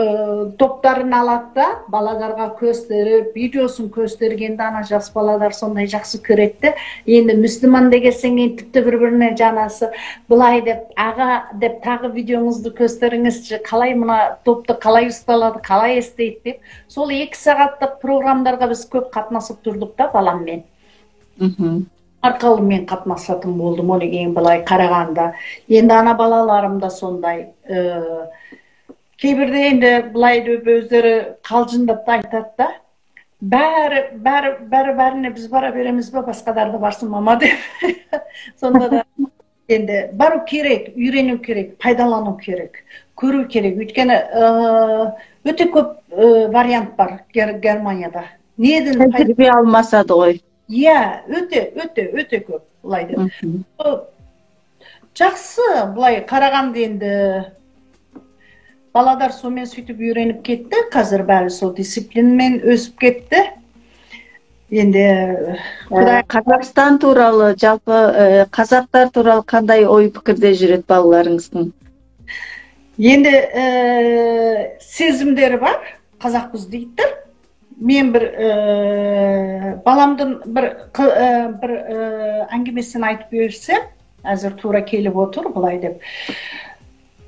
топтарын алады да, балаларға көстеріп, видеосын көстергенде ана жас балалар сондай жақсы көреді. Енді мұсылман дегенсен кейін тіпті бір-біріне жанасы былай деп, аға деп тағы видеоңызды көстеріңізші, қалай мына топты қалай ұсталады, қалай істейді деп. Сол 2 сағаттық програмдарға біз көп қатынасып тұрдық та баламмен. Арқылы мен қатынасатын болдым, одан кейін былай қарағанда. Енді ана балаларым да сондай. Кейбірде енді былай деп өздері қалжыңдап та айтады да, бәрі бәріне біз бара береміз ба, басқалар да барсын мама деп. Сонда да енді бару керек, үйрену керек, пайдалану керек, көру керек. Өйткені өте көп вариант бар Германияда. Неден тәжірибе алмасады ғой. Иә, өте, өте, өте көп былай деп. Жақсы, былай қарағанда енді баладар сонымен сөйтіп үйреніп кетті, қазір бәрі сол дисциплинмен өсіп кетті. Енді Қазақстан туралы, жалпы қазақтар туралы қандай ой пікірде жүреді балаларыңыздың? Енді сезімдері бар, қазақпыз дейді. Мен бір баламдың бір әңгімесін айтып берсем, Әзір тура келіп отыр былай деп.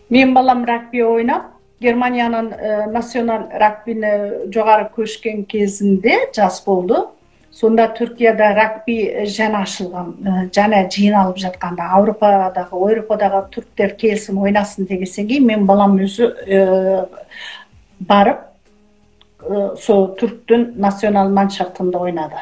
Мен балам рагби ойнап, Германияның национал рагбині жоғары көшкен кезінде жас болды. Сонда Түркияда рагби жаңа ашылған, жаңа жиналып жатқанда Еуропадағы түріктер келсін ойнасын дегеннен кейін мен балам өзі барып сол түріктің национал маншафтында ойнады.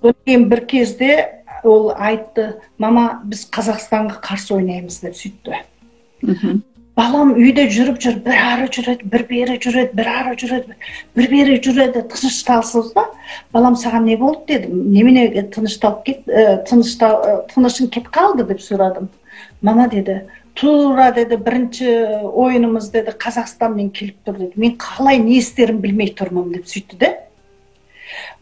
Одан кейін бір кезде ол айтты: "Мама, біз Қазақстанға қарсы ойнаймыз", – деп сөйтті. Балам үйде жүріп жүріп бір ары жүреді, бір бері жүреді, бір ары жүреді, бір бері жүреді, тынышталсыз да. "Балам, саған не болды?" – дедім. "Немене тынышталып кет, тынышың кетіп қалды?" – деп сұрадым. "Мама, – деді, – тура, – деді, – бірінші ойынымыз, – деді, – Қазақстанмен келіп тұр, – деді, – мен қалай не істерімді білмей тұрмын", – деп сөйтті де.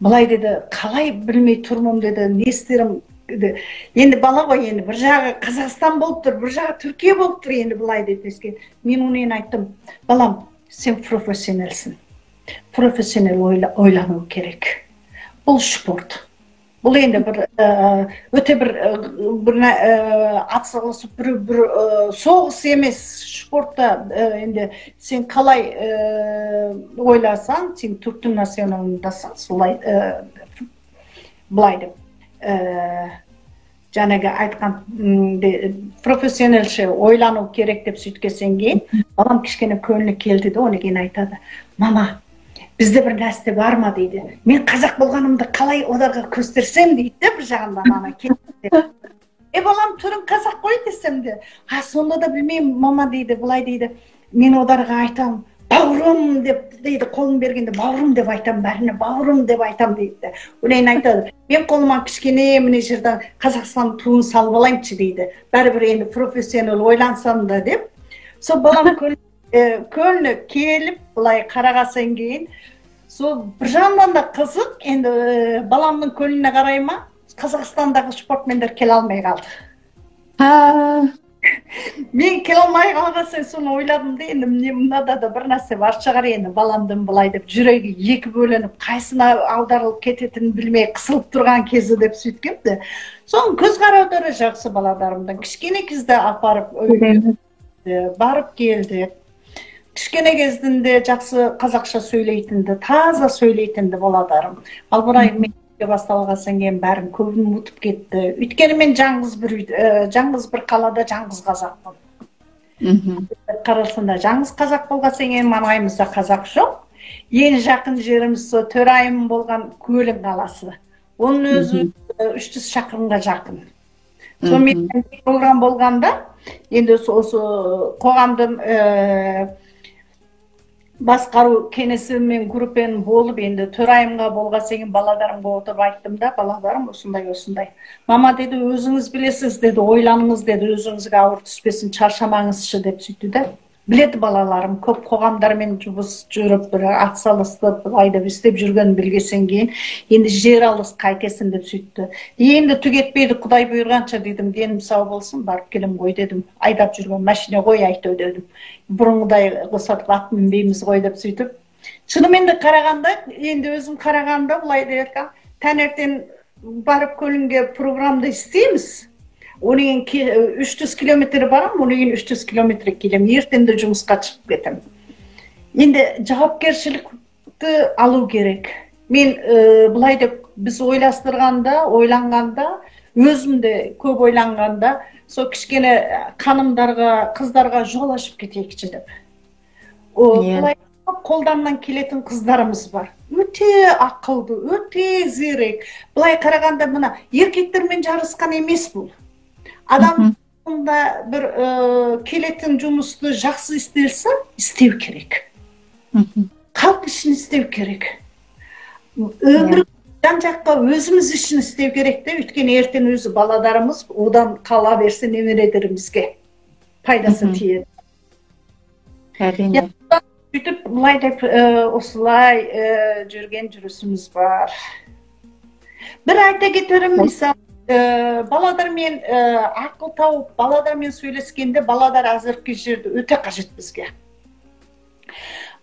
Былай деді, "қалай білмей тұрмын", – деді, "не істерім". Енді бала ғой, енді бір жағы Қазақстан болып тұр, бір жағы Түркия болып тұр, енді былай деп дескен. Мен оны енді айттым: "Балам, сен профессионалсың, профессионал ойлану керек. Бұл спорт, бұл енді бір өте бір атсалысып бір соғыс емес спортта. Енді сен қалай ойласаң, сен түріктің националындасың, солай", былай деп жаңағы айтқан, профессионалша ойлану керек деп сөйткеннен кейін балам кішкене көңілі келді де. Одан кейін айтады: "Мама, бізде бір нәрсе бар ма?" – дейді. "Мен қазақ болғанымды қалай оларға көрсетсем?" – дейді де. Бір жағынан ана: "Е, балам, түрің қазақ қой", – десем де, "А сонда да білмеймін, мама", – дейді. Былай дейді: "Мен оларға айтамын бауырым деп", – дейді. "Қолын бергенде бауырым деп айтамын, бәріне бауырым деп айтамын", – дейді де. Одан кейін айтады: "Мен қолыма кішкене мына жерден Қазақстан туын салып алайыншы", – дейді. "Бәрібір енді профессионал ойлансам да", – деп. Сол балам көңілі келіп былай қарағаннан кейін, сол бір жағынан да қызық. Енді баламның көңіліне қарай ма, Қазақстандағы спортмендер келе алмай қалды. Мен келе алмай қалған соң, соны ойладым да, енді міне, мынада да бір нәрсе бар шығар. Енді баламдың былай деп жүрегі екі бөлініп, қайсына аударылып кететінін білмей қысылып тұрған кезі деп сөйткем де. Соның көз қараудары жақсы балаларымдың. Кішкене кезде апарып барып келді. Кішкене кезінде жақсы қазақша сөйлейтінді, таза сөйлейтінді балаларым. Ал былай басталған кейін бәрін көбін ұмытып кетті, өйткені мен жалғыз бір үй, жалғыз бір қалада жалғыз қазақпын. Қарасанда, жалғыз қазақ болған кейін маңайымызда қазақ жоқ. Ең жақын жеріміз сол төрайым болған Көлін қаласы, оның өзі 300 шақырымға жақын. Сонымен программа болғанда, енді осы қоғамдың басқару кеңесімен группамен болып, енді төрайымға болған кейін балаларымға отырып айттым да: "Балаларым, осындай осындай". "Мама, – деді, – өзіңіз білесіз, – деді, – ойланыңыз, – деді, – өзіңізге ауыр түспесін, шаршамаңызшы", – деп сөйтті де. Біледі балаларым, көп қоғамдармен жұмыс жүріп, бір атсалысып, былай деп істеп жүргенін білгесен кейін, енді жер алыс, қайтесің деп сөйтті. "Енді түк етпейді, құдай бұйырғанша", – дедім. "Денім сау болсын, барып келем ғой", – дедім. "Айдап жүрген машина ғой әйтеу", – дедім. "Бұрынғыдай қосатып ат мінбейміз ғой", – деп сөйтіп. Шынымен де қарағанда, енді өзім қарағанда, былай деп, таңертең барып Көлінге программды істейміз, одан кейін 300 километр барамын, одан кейін 300 километр келемін, ертең де жұмысқа шығып кетемін. Енді жауапкершілікті алу керек. Мен былай деп біз ойластырғанда, ойланғанда, өзім де көп ойланғанда, сол кішкене ханымдарға, қыздарға жол ашып кетейікші деп. Былай қолдарынан келетін қыздарымыз бар, өте ақылды, өте зерек. Былай қарағанда, мына еркектермен жарысқан емес бұл. Адам бір келетін жұмысты жақсы істелсе, істеу керек, халық үшін істеу керек, өмір жан жаққа өзіміз үшін істеу керек те. Өйткені ертең өзі балаларымыз, одан қала берсе немерелерімізге пайдасы тиеді. Әрине. Сөйтіп былай деп осылай жүрген жүрісіміз бар. Бір айта кетерім, мысалы, балалармен ақыл тауып, балалармен сөйлескенде, балалар әзіргі жерде өте қажет бізге.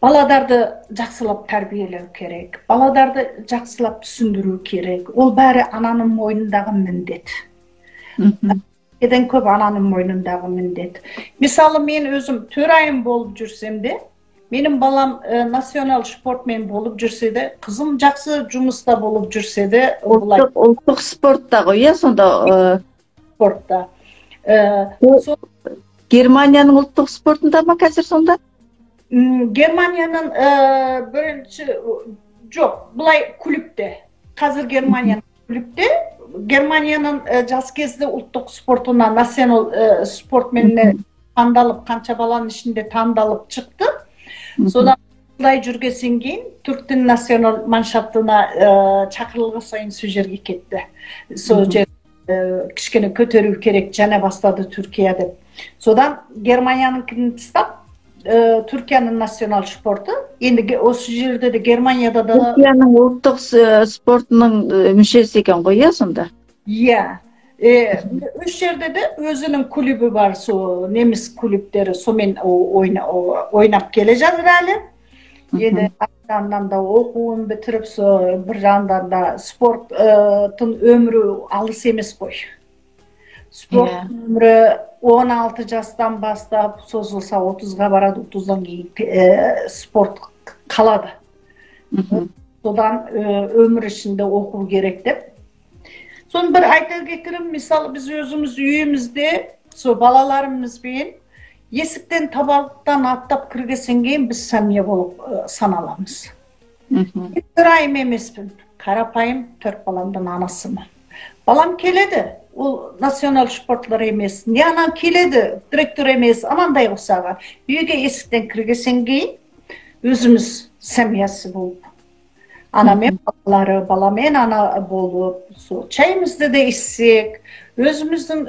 Балаларды жақсылап тәрбиелеу керек, балаларды жақсылап түсіндіру керек. Ол бәрі ананың мойнындағы міндет. Әкеден көп ананың мойнындағы міндет. Мысалы, мен өзім төрайым болып жүрсем де, менің балам национал спортмен болып жүрсе де, қызым жақсы жұмыста болып жүрсе де, ұлттық спортта ғой, иә, сонда спортта. Германияның ұлттық спортында ма қазір сонда? Германияның бірінші жоқ, былай клубте. Қазір Германияның клубте, Германияның жас кезде ұлттық спортына национал спортмен таңдалып, қанша баланың ішінде таңдалып шықты. Содан былай жүргесен кейін түріктің национал маншафтына шақырылған сайын сол жерге кетті. Сол жер кішкене көтеру керек, және бастады Түркия деп. Содан Германияның тастап, Түркияның национал спорты, енді осы жерде де Германияда да Түркияның ұлттық спортының мүшесі екен ғой, иә, сонда? Иә. Үш жерде де өзінің клубы бар, сол неміс клубтері сонымен ойнап келе жатыр әлі. Енді жағынан да оқуын бітіріп, сол бір жағынан да спорттың өмірі алыс емес қой. Спорт өмірі 16 жастан бастап созылса 30-ға барады, 30-дан кейін спорт қалады. Содан өмір ішінде оқу керек деп. Соны бір айта кетерім, мысалы, біз өзіміз үйімізде сол балаларымызбен есіктен табалдықтан аттап кіргесен кейін біз семья болып саналамыз. Мен төрайым емеспін, қарапайым 4 баламдың анасымын. Балам келеді, ол национал спортлар емес, не анам келеді, директор емес, анандай ұқсаған. Үйге есіктен кіргесен кейін өзіміз семьясы болып, анамен балалары, баламен ана болып, сол чайымызды да ішсек, өзіміздің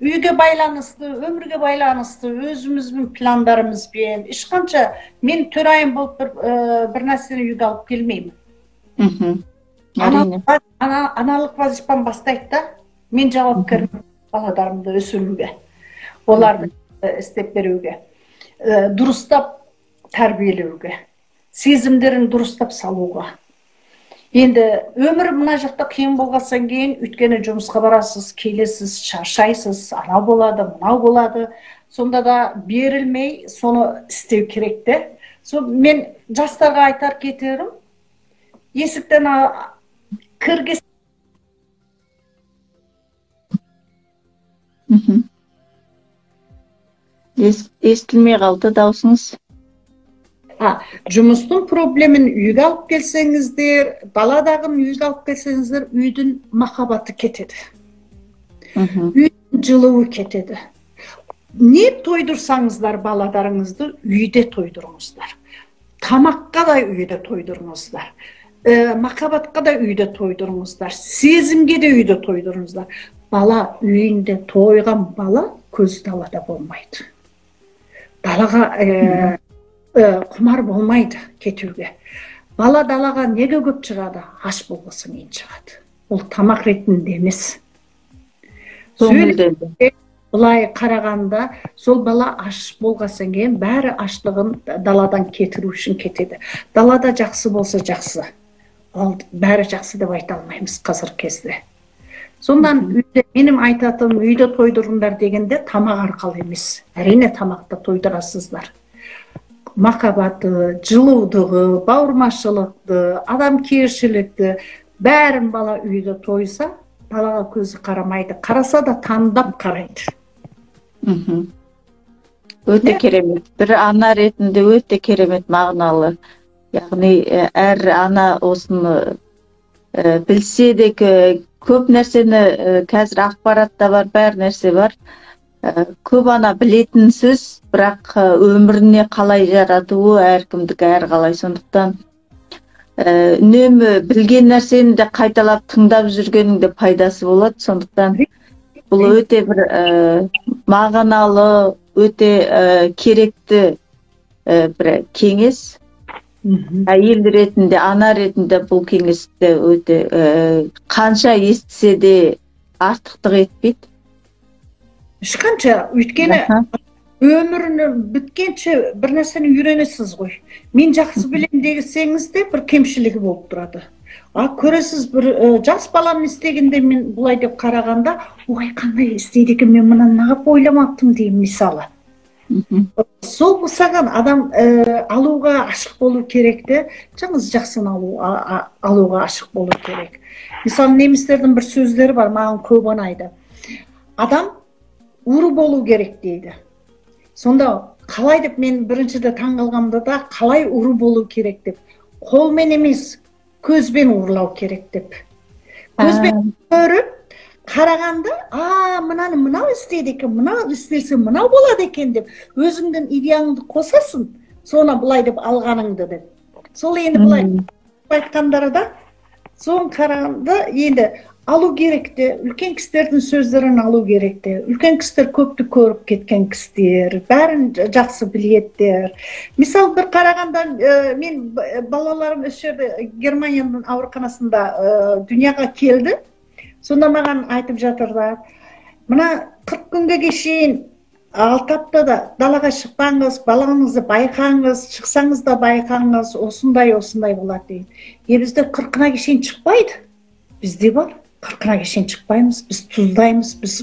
үйге байланысты, өмірге байланысты, өзіміздің пландарымызбен, ешқанша мен төрайым болып бір нәрсені үйге алып келмеймін. Аналық вазифам бастайды да, мен жауапкермін балаларымды өсіруге, оларды істеп беруге, дұрыстап тәрбиелеуге, сезімдерін дұрыстап салуға. Енді өмір мына жақта қиын болғаннан кейін, өйткені жұмысқа барасыз, келесіз, шаршайсыз, анау болады, мынау болады. Сонда да берілмей соны істеу керек те. Сол мен жастарға айтар кетерім, есіктен кіргіз. Естілмей қалды даусыңыз. Жұмыстың проблемін үйге алып келсеңіздер, баладағын үйге алып келсеңіздер, үйдің махаббаты кетеді. Үйдің жылуы кетеді. Не тойдырсаңыздар баладарыңызды үйде тойдырыңыздар. Тамаққа да үйде тойдырыңыздар. Махаббатқа да үйде тойдырыңыздар. Сезімге де үйде тойдырыңыздар. Бала үйінде тойған бала көзі далада болмайды. Далаға құмар болмайды кетуге. Бала далаға неге көп шығады? Аш болғасын кейін шығады. Ол тамақ ретінде емес. Былай қарағанда, сол бала аш болғасын кейін бәрі аштығын даладан кетіру үшін кетеді. Далада жақсы болса жақсы. Ол бәрі жақсы деп айта алмаймыз қазіргі кезде. Сондан үйде, менің айтатыным, үйде тойдырыңдар дегенде тамақ арқылы емес. Әрине тамақты тойдырасыздар. Махаббаты, жылудығы, бауырмашылықты, адамгершілікті бәрін бала үйде тойса, балаға көзі қарамайды. Қараса да таңдап қарайды. Өте керемет. Бір ана ретінде өте керемет мағыналы. Яғни әр ана осыны білсе де, көп нәрсені қазір ақпаратта бар, бәр нәрсе бар. Көп ана білетін сөз, бірақ өміріне қалай жаратуы әркімдікі әр қалай. Сондықтан үнемі білген нәрсені де қайталап тыңдап жүргенің де пайдасы болады. Сондықтан бұл өте бір мағыналы, өте керекті бір кеңес. Әйел ретінде, ана ретінде бұл кеңесті өте қанша естісе де артықтық етпейді. Ешқанша, өйткені өміріні біткенше бір нәрсені үйренесіз ғой. Мен жақсы білем десеңіз де бір кемшілігі болып тұрады. А көресіз, бір жас баланың істегенде мен бұлай деп қарағанда, ой, қандай істейді екен, мен мынаны неғып ойламаппын деймін мысалы. Сол саған адам алуға ашық болу керек те, жаңыз жақсыны алуға ашық болу керек. Мысалы, немістердің бір сөздері бар, маған көп ұнайды. Адам ұры болу керек дейді. Сонда қалай деп мен біріншіде таңғалғанымда да, қалай ұры болу керек деп. Қолмен емес, көзбен ұрлау керек деп. Көзбен көріп, қарағанда, а, мынаны мынау істейді екен, мынау істесе мынау болады екен деп, өзіңдің идеяңды қосасың, соны былай деп алғаныңды деп. Сол енді былай айтқандары да, соны қарағанда енді алу керек те, үлкен кісілердің сөздерін алу керек те. Үлкен кісілер көпті көріп кеткен кісілер, бәрін жақсы білеттер. Мысалы, бір қарағанда, мен балаларым осы жерде Германияның ауруханасында дүнияға келді. Сонда маған айтып жатырдар, мына 40 күнге шейін 6 аптада далаға шықпаңыз, балаңызды байқаңыз, шықсаңыз да байқаңыз, осындай осындай болады дейді. Бізде 40-ына шейін шықпайды. Бізде бар. 40-ына шейін шықпаймыз, біз тұздаймыз, біз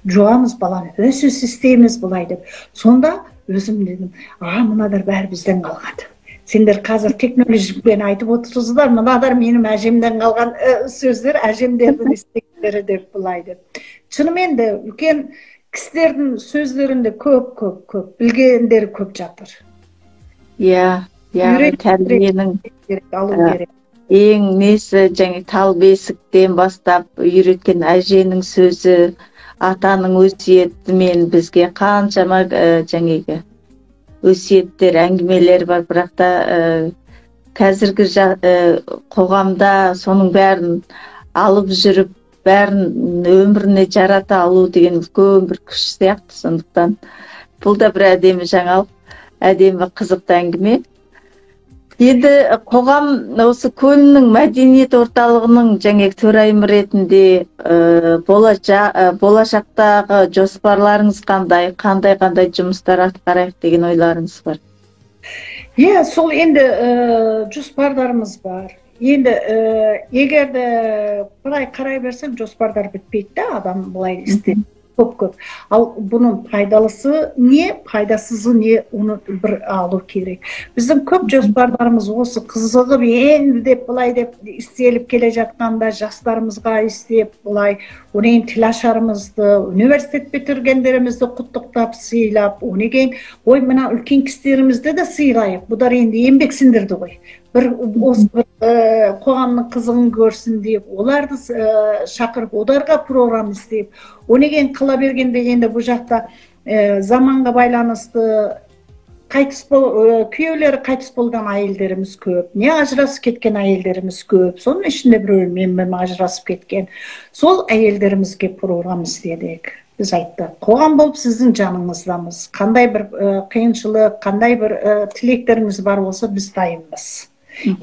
жуамыз баланы, өз істейміз былай деп. Сонда өзім дедім, а, мынадар бәрі бізден қалған. Сендер қазір технологиямен айтып отырсыздар, мынадар менің әжемден қалған сөздер, әжемдердің істегендері деп былай деп. Шынымен де үлкен кісілердің сөздерінде көп, көп, көп, білгендері көп жатыр. Иә, иә, тәрбиенің алу керек. Ең несі, жаңа тал бесіктен бастап үйреткен әженің сөзі, атаның өсиетімен бізге қаншама жаңағы өсиеттер, әңгімелер бар, бірақ та қазіргі қоғамда соның бәрін алып жүріп, бәрін өміріне жарата алу деген үлкен бір күш сияқты. Сондықтан бұл да бір әдемі жаңалық, әдемі қызықты әңгіме. Енді қоғам осы Көлнің мәдениет орталығының жаңағы төрайымы ретінде болашақтағы жоспарларыңыз қандай, қандай жұмыстар атқарайық деген ойларыңыз бар? Иә, сол енді жоспарларымыз бар. Енді егер де былай қарай берсең, жоспарлар бітпейді да, адам былай істейді. Көп-көп. Ал бұның пайдалысы не, пайдасызы не, оны бір алу керек. Біздің көп жоспарларымыз осы қызығып енді деп былай деп істеліп келе жатқанда жастарымызға істеп былай, одан кейін тілашарымызды, университет бітіргендерімізді құттықтап сыйлап, одан кейін ой мына үлкен кісілерімізді де сыйлайық. Бұлар енді еңбек сіңдірді ғой. Бір осы бір қоғамның қызығын көрсін деп, оларды шақырып, оларға программа істеп, одан кейін қыла бергенде енді бұл жақта заманға байланысты қайтыс күйеулері қайтыс болған әйелдеріміз көп, не ажырасып кеткен әйелдеріміз көп, соның ішінде біреуі менімен ажырасып кеткен. Сол әйелдерімізге программа істедік. Біз айттық, қоғам болып сіздің жаныңыздамыз. Қандай бір қиыншылық, қандай бір тілектеріңіз бар болса, біз дайынбыз.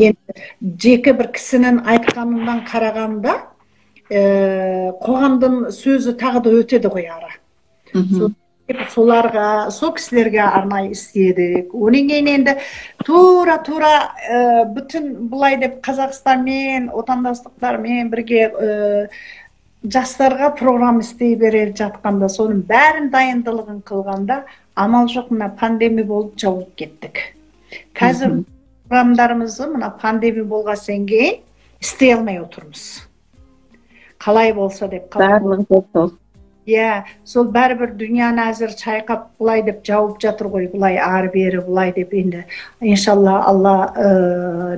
Енді жеке бір кісінің айтқанынан қарағанда, қоғамдың сөзі тағы да өтеді ғой ара. Соларға, сол кісілерге арнайы істедік. Одан кейін енді тура-тура бүтін былай деп Қазақстанмен, отандастықтармен бірге жастарға программа істей берер жатқанда, соның бәрін дайындылығын қылғанда, амал жоқ, мына пандемия болып жауып кеттік. Қазір программдарымызды мына пандемия болған кейін істей алмай отырмыз. Қалай болса деп. Барлығы сол. Иә, сол бәрібір дүнияны әзір шайқап былай деп жауып жатыр ғой, былай ары бері былай деп енді. Иншалла Алла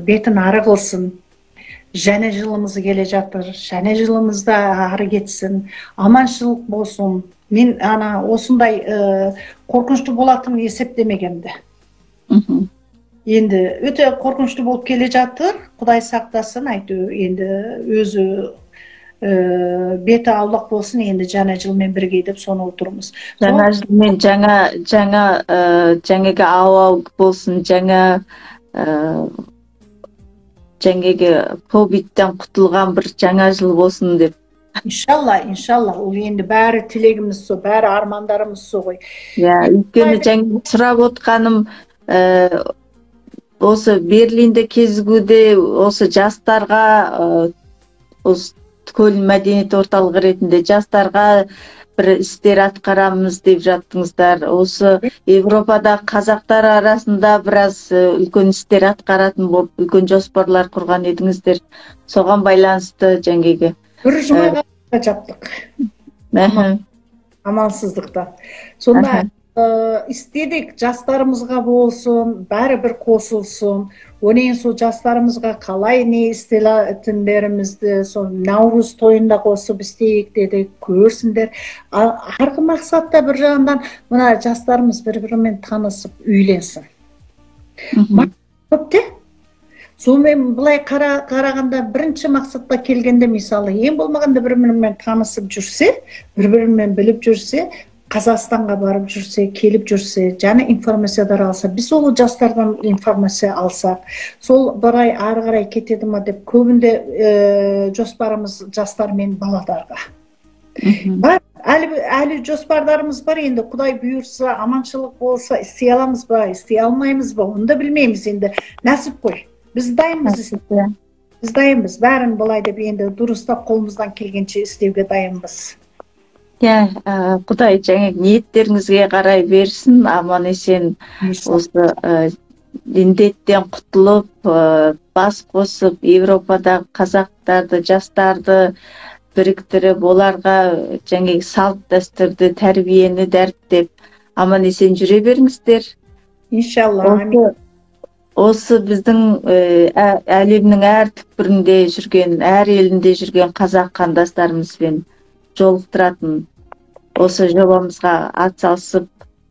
бетін ары қылсын. Және жылымыз келе жатыр, және жылымызда ары кетсін, аманшылық болсын. Мен ана осындай қорқынышты болатынын есептемегенді. Енді өте қорқынышты болып келе жатыр, Құдай сақтасын, әйтеуір енді өзі беті аулақ болсын, енді жаңа жылмен бірге деп соны отырмыз. Жаңа жылмен жаңа жаңағы ауа болсын, жаңа жаңағы ковидтен құтылған бір жаңа жыл болсын деп. Иншалла, иншалла, ол енді бәрі тілегіміз со, бәрі армандарымыз со ғой. Иә, өйткені жаңа сұрап отқаным, Осы Берлинде кезігуде осы жастарға, осы Көлін мәдениет орталығы ретінде жастарға бір істер атқарамыз деп жаттыңыздар. Осы Европада қазақтар арасында біраз үлкен істер атқаратын болып, үлкен жоспарлар құрған едіңіздер. Соған байланысты жаңағы бір жұмаға жаптық. Амалсыздықта. Сонда істедік, жастарымызға болсын, бәрі бір қосылсын. Онен сол жастарымызға қалай не істелетіндерімізді, сол Наурыз тойында қосып істейік дедік, көрсіндер. Арғы мақсатта бір жағынан мына жастарымыз бір-бірімен танысып үйленсін. Көп те? Сонымен былай қарағанда бірінші мақсатта келгенде, мысалы, ең болмағанда бір-бірімен танысып жүрсе, бір-бірімен біліп жүрсе, Қазақстанға барып жүрсе, келіп жүрсе, және информациялар алса, біз ол жастардан информация алсақ, сол бір ай ары қарай кетеді ма деп көбінде жоспарымыз жастар мен баладарға. Бар, әлі жоспардарымыз бар енді, Құдай бұйырса, аманшылық болса, істей аламыз ба, істей алмаймыз ба, оны да білмейміз енді. Нәсіп қой. Біз дайынбыз. Біз дайынбыз. Бәрін былай деп енді дұрыстап қолымыздан келгенше істеуге дайынбыз. Иә, Құдай жаңа ниеттеріңізге қарай берсін, аман есен осы індеттен құтылып, бас қосып, Европада қазақтарды, жастарды біріктіріп, оларға жаңа салт дәстүрді, тәрбиені дәріптеп, аман есен жүре беріңіздер. Иншалла, амин. Осы біздің әлемнің әр түкпірінде жүрген, әр елінде жүрген қазақ қандастарымызбен жолықтыратын осы жобамызға атсалысып,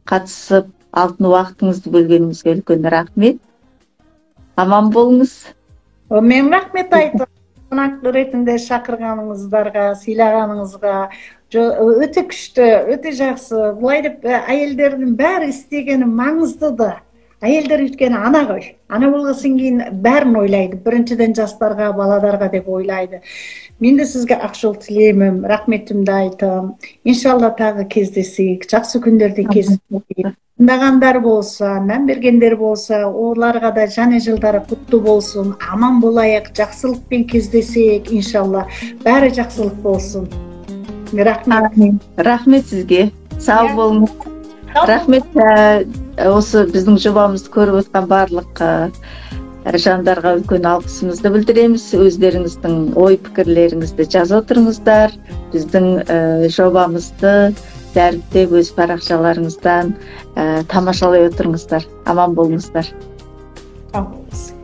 қатысып, алтын уақытыңызды бөлгеніңізге үлкен рахмет. Аман болыңыз. Мен рахмет айтамын. Қонақ ретінде шақырғаныңыздарға, сыйлағаныңызға. Өте күшті, өте жақсы. Былай деп әйелдердің бәрі істегені маңызды да. Әйелдер өйткені ана ғой. Ана болғасын кейін бәрін ойлайды. Біріншіден жастарға, баладарға деп ойлайды. Мен де сізге ақ жол тілеймін, рахметімді айтамын. Иншалла тағы кездесейік, жақсы күндерде кездесейік. Тыңдағандар болса, мән бергендер болса, оларға да жаңа жылдары құтты болсын, аман болайық, жақсылықпен кездесейік, иншалла. Бәрі жақсылық болсын. Рахмет. Рахмет сізге. Сау болыңыз. Рахмет. Осы біздің жобамызды көріп отқан барлық жандарға үлкен алғысымызды білдіреміз. Өздеріңіздің ой пікірлеріңізді жаза отырыңыздар. Біздің жобамызды дәріптеп өз парақшаларыңыздан тамашалай отырыңыздар. Аман болыңыздар. Сау болыңыз.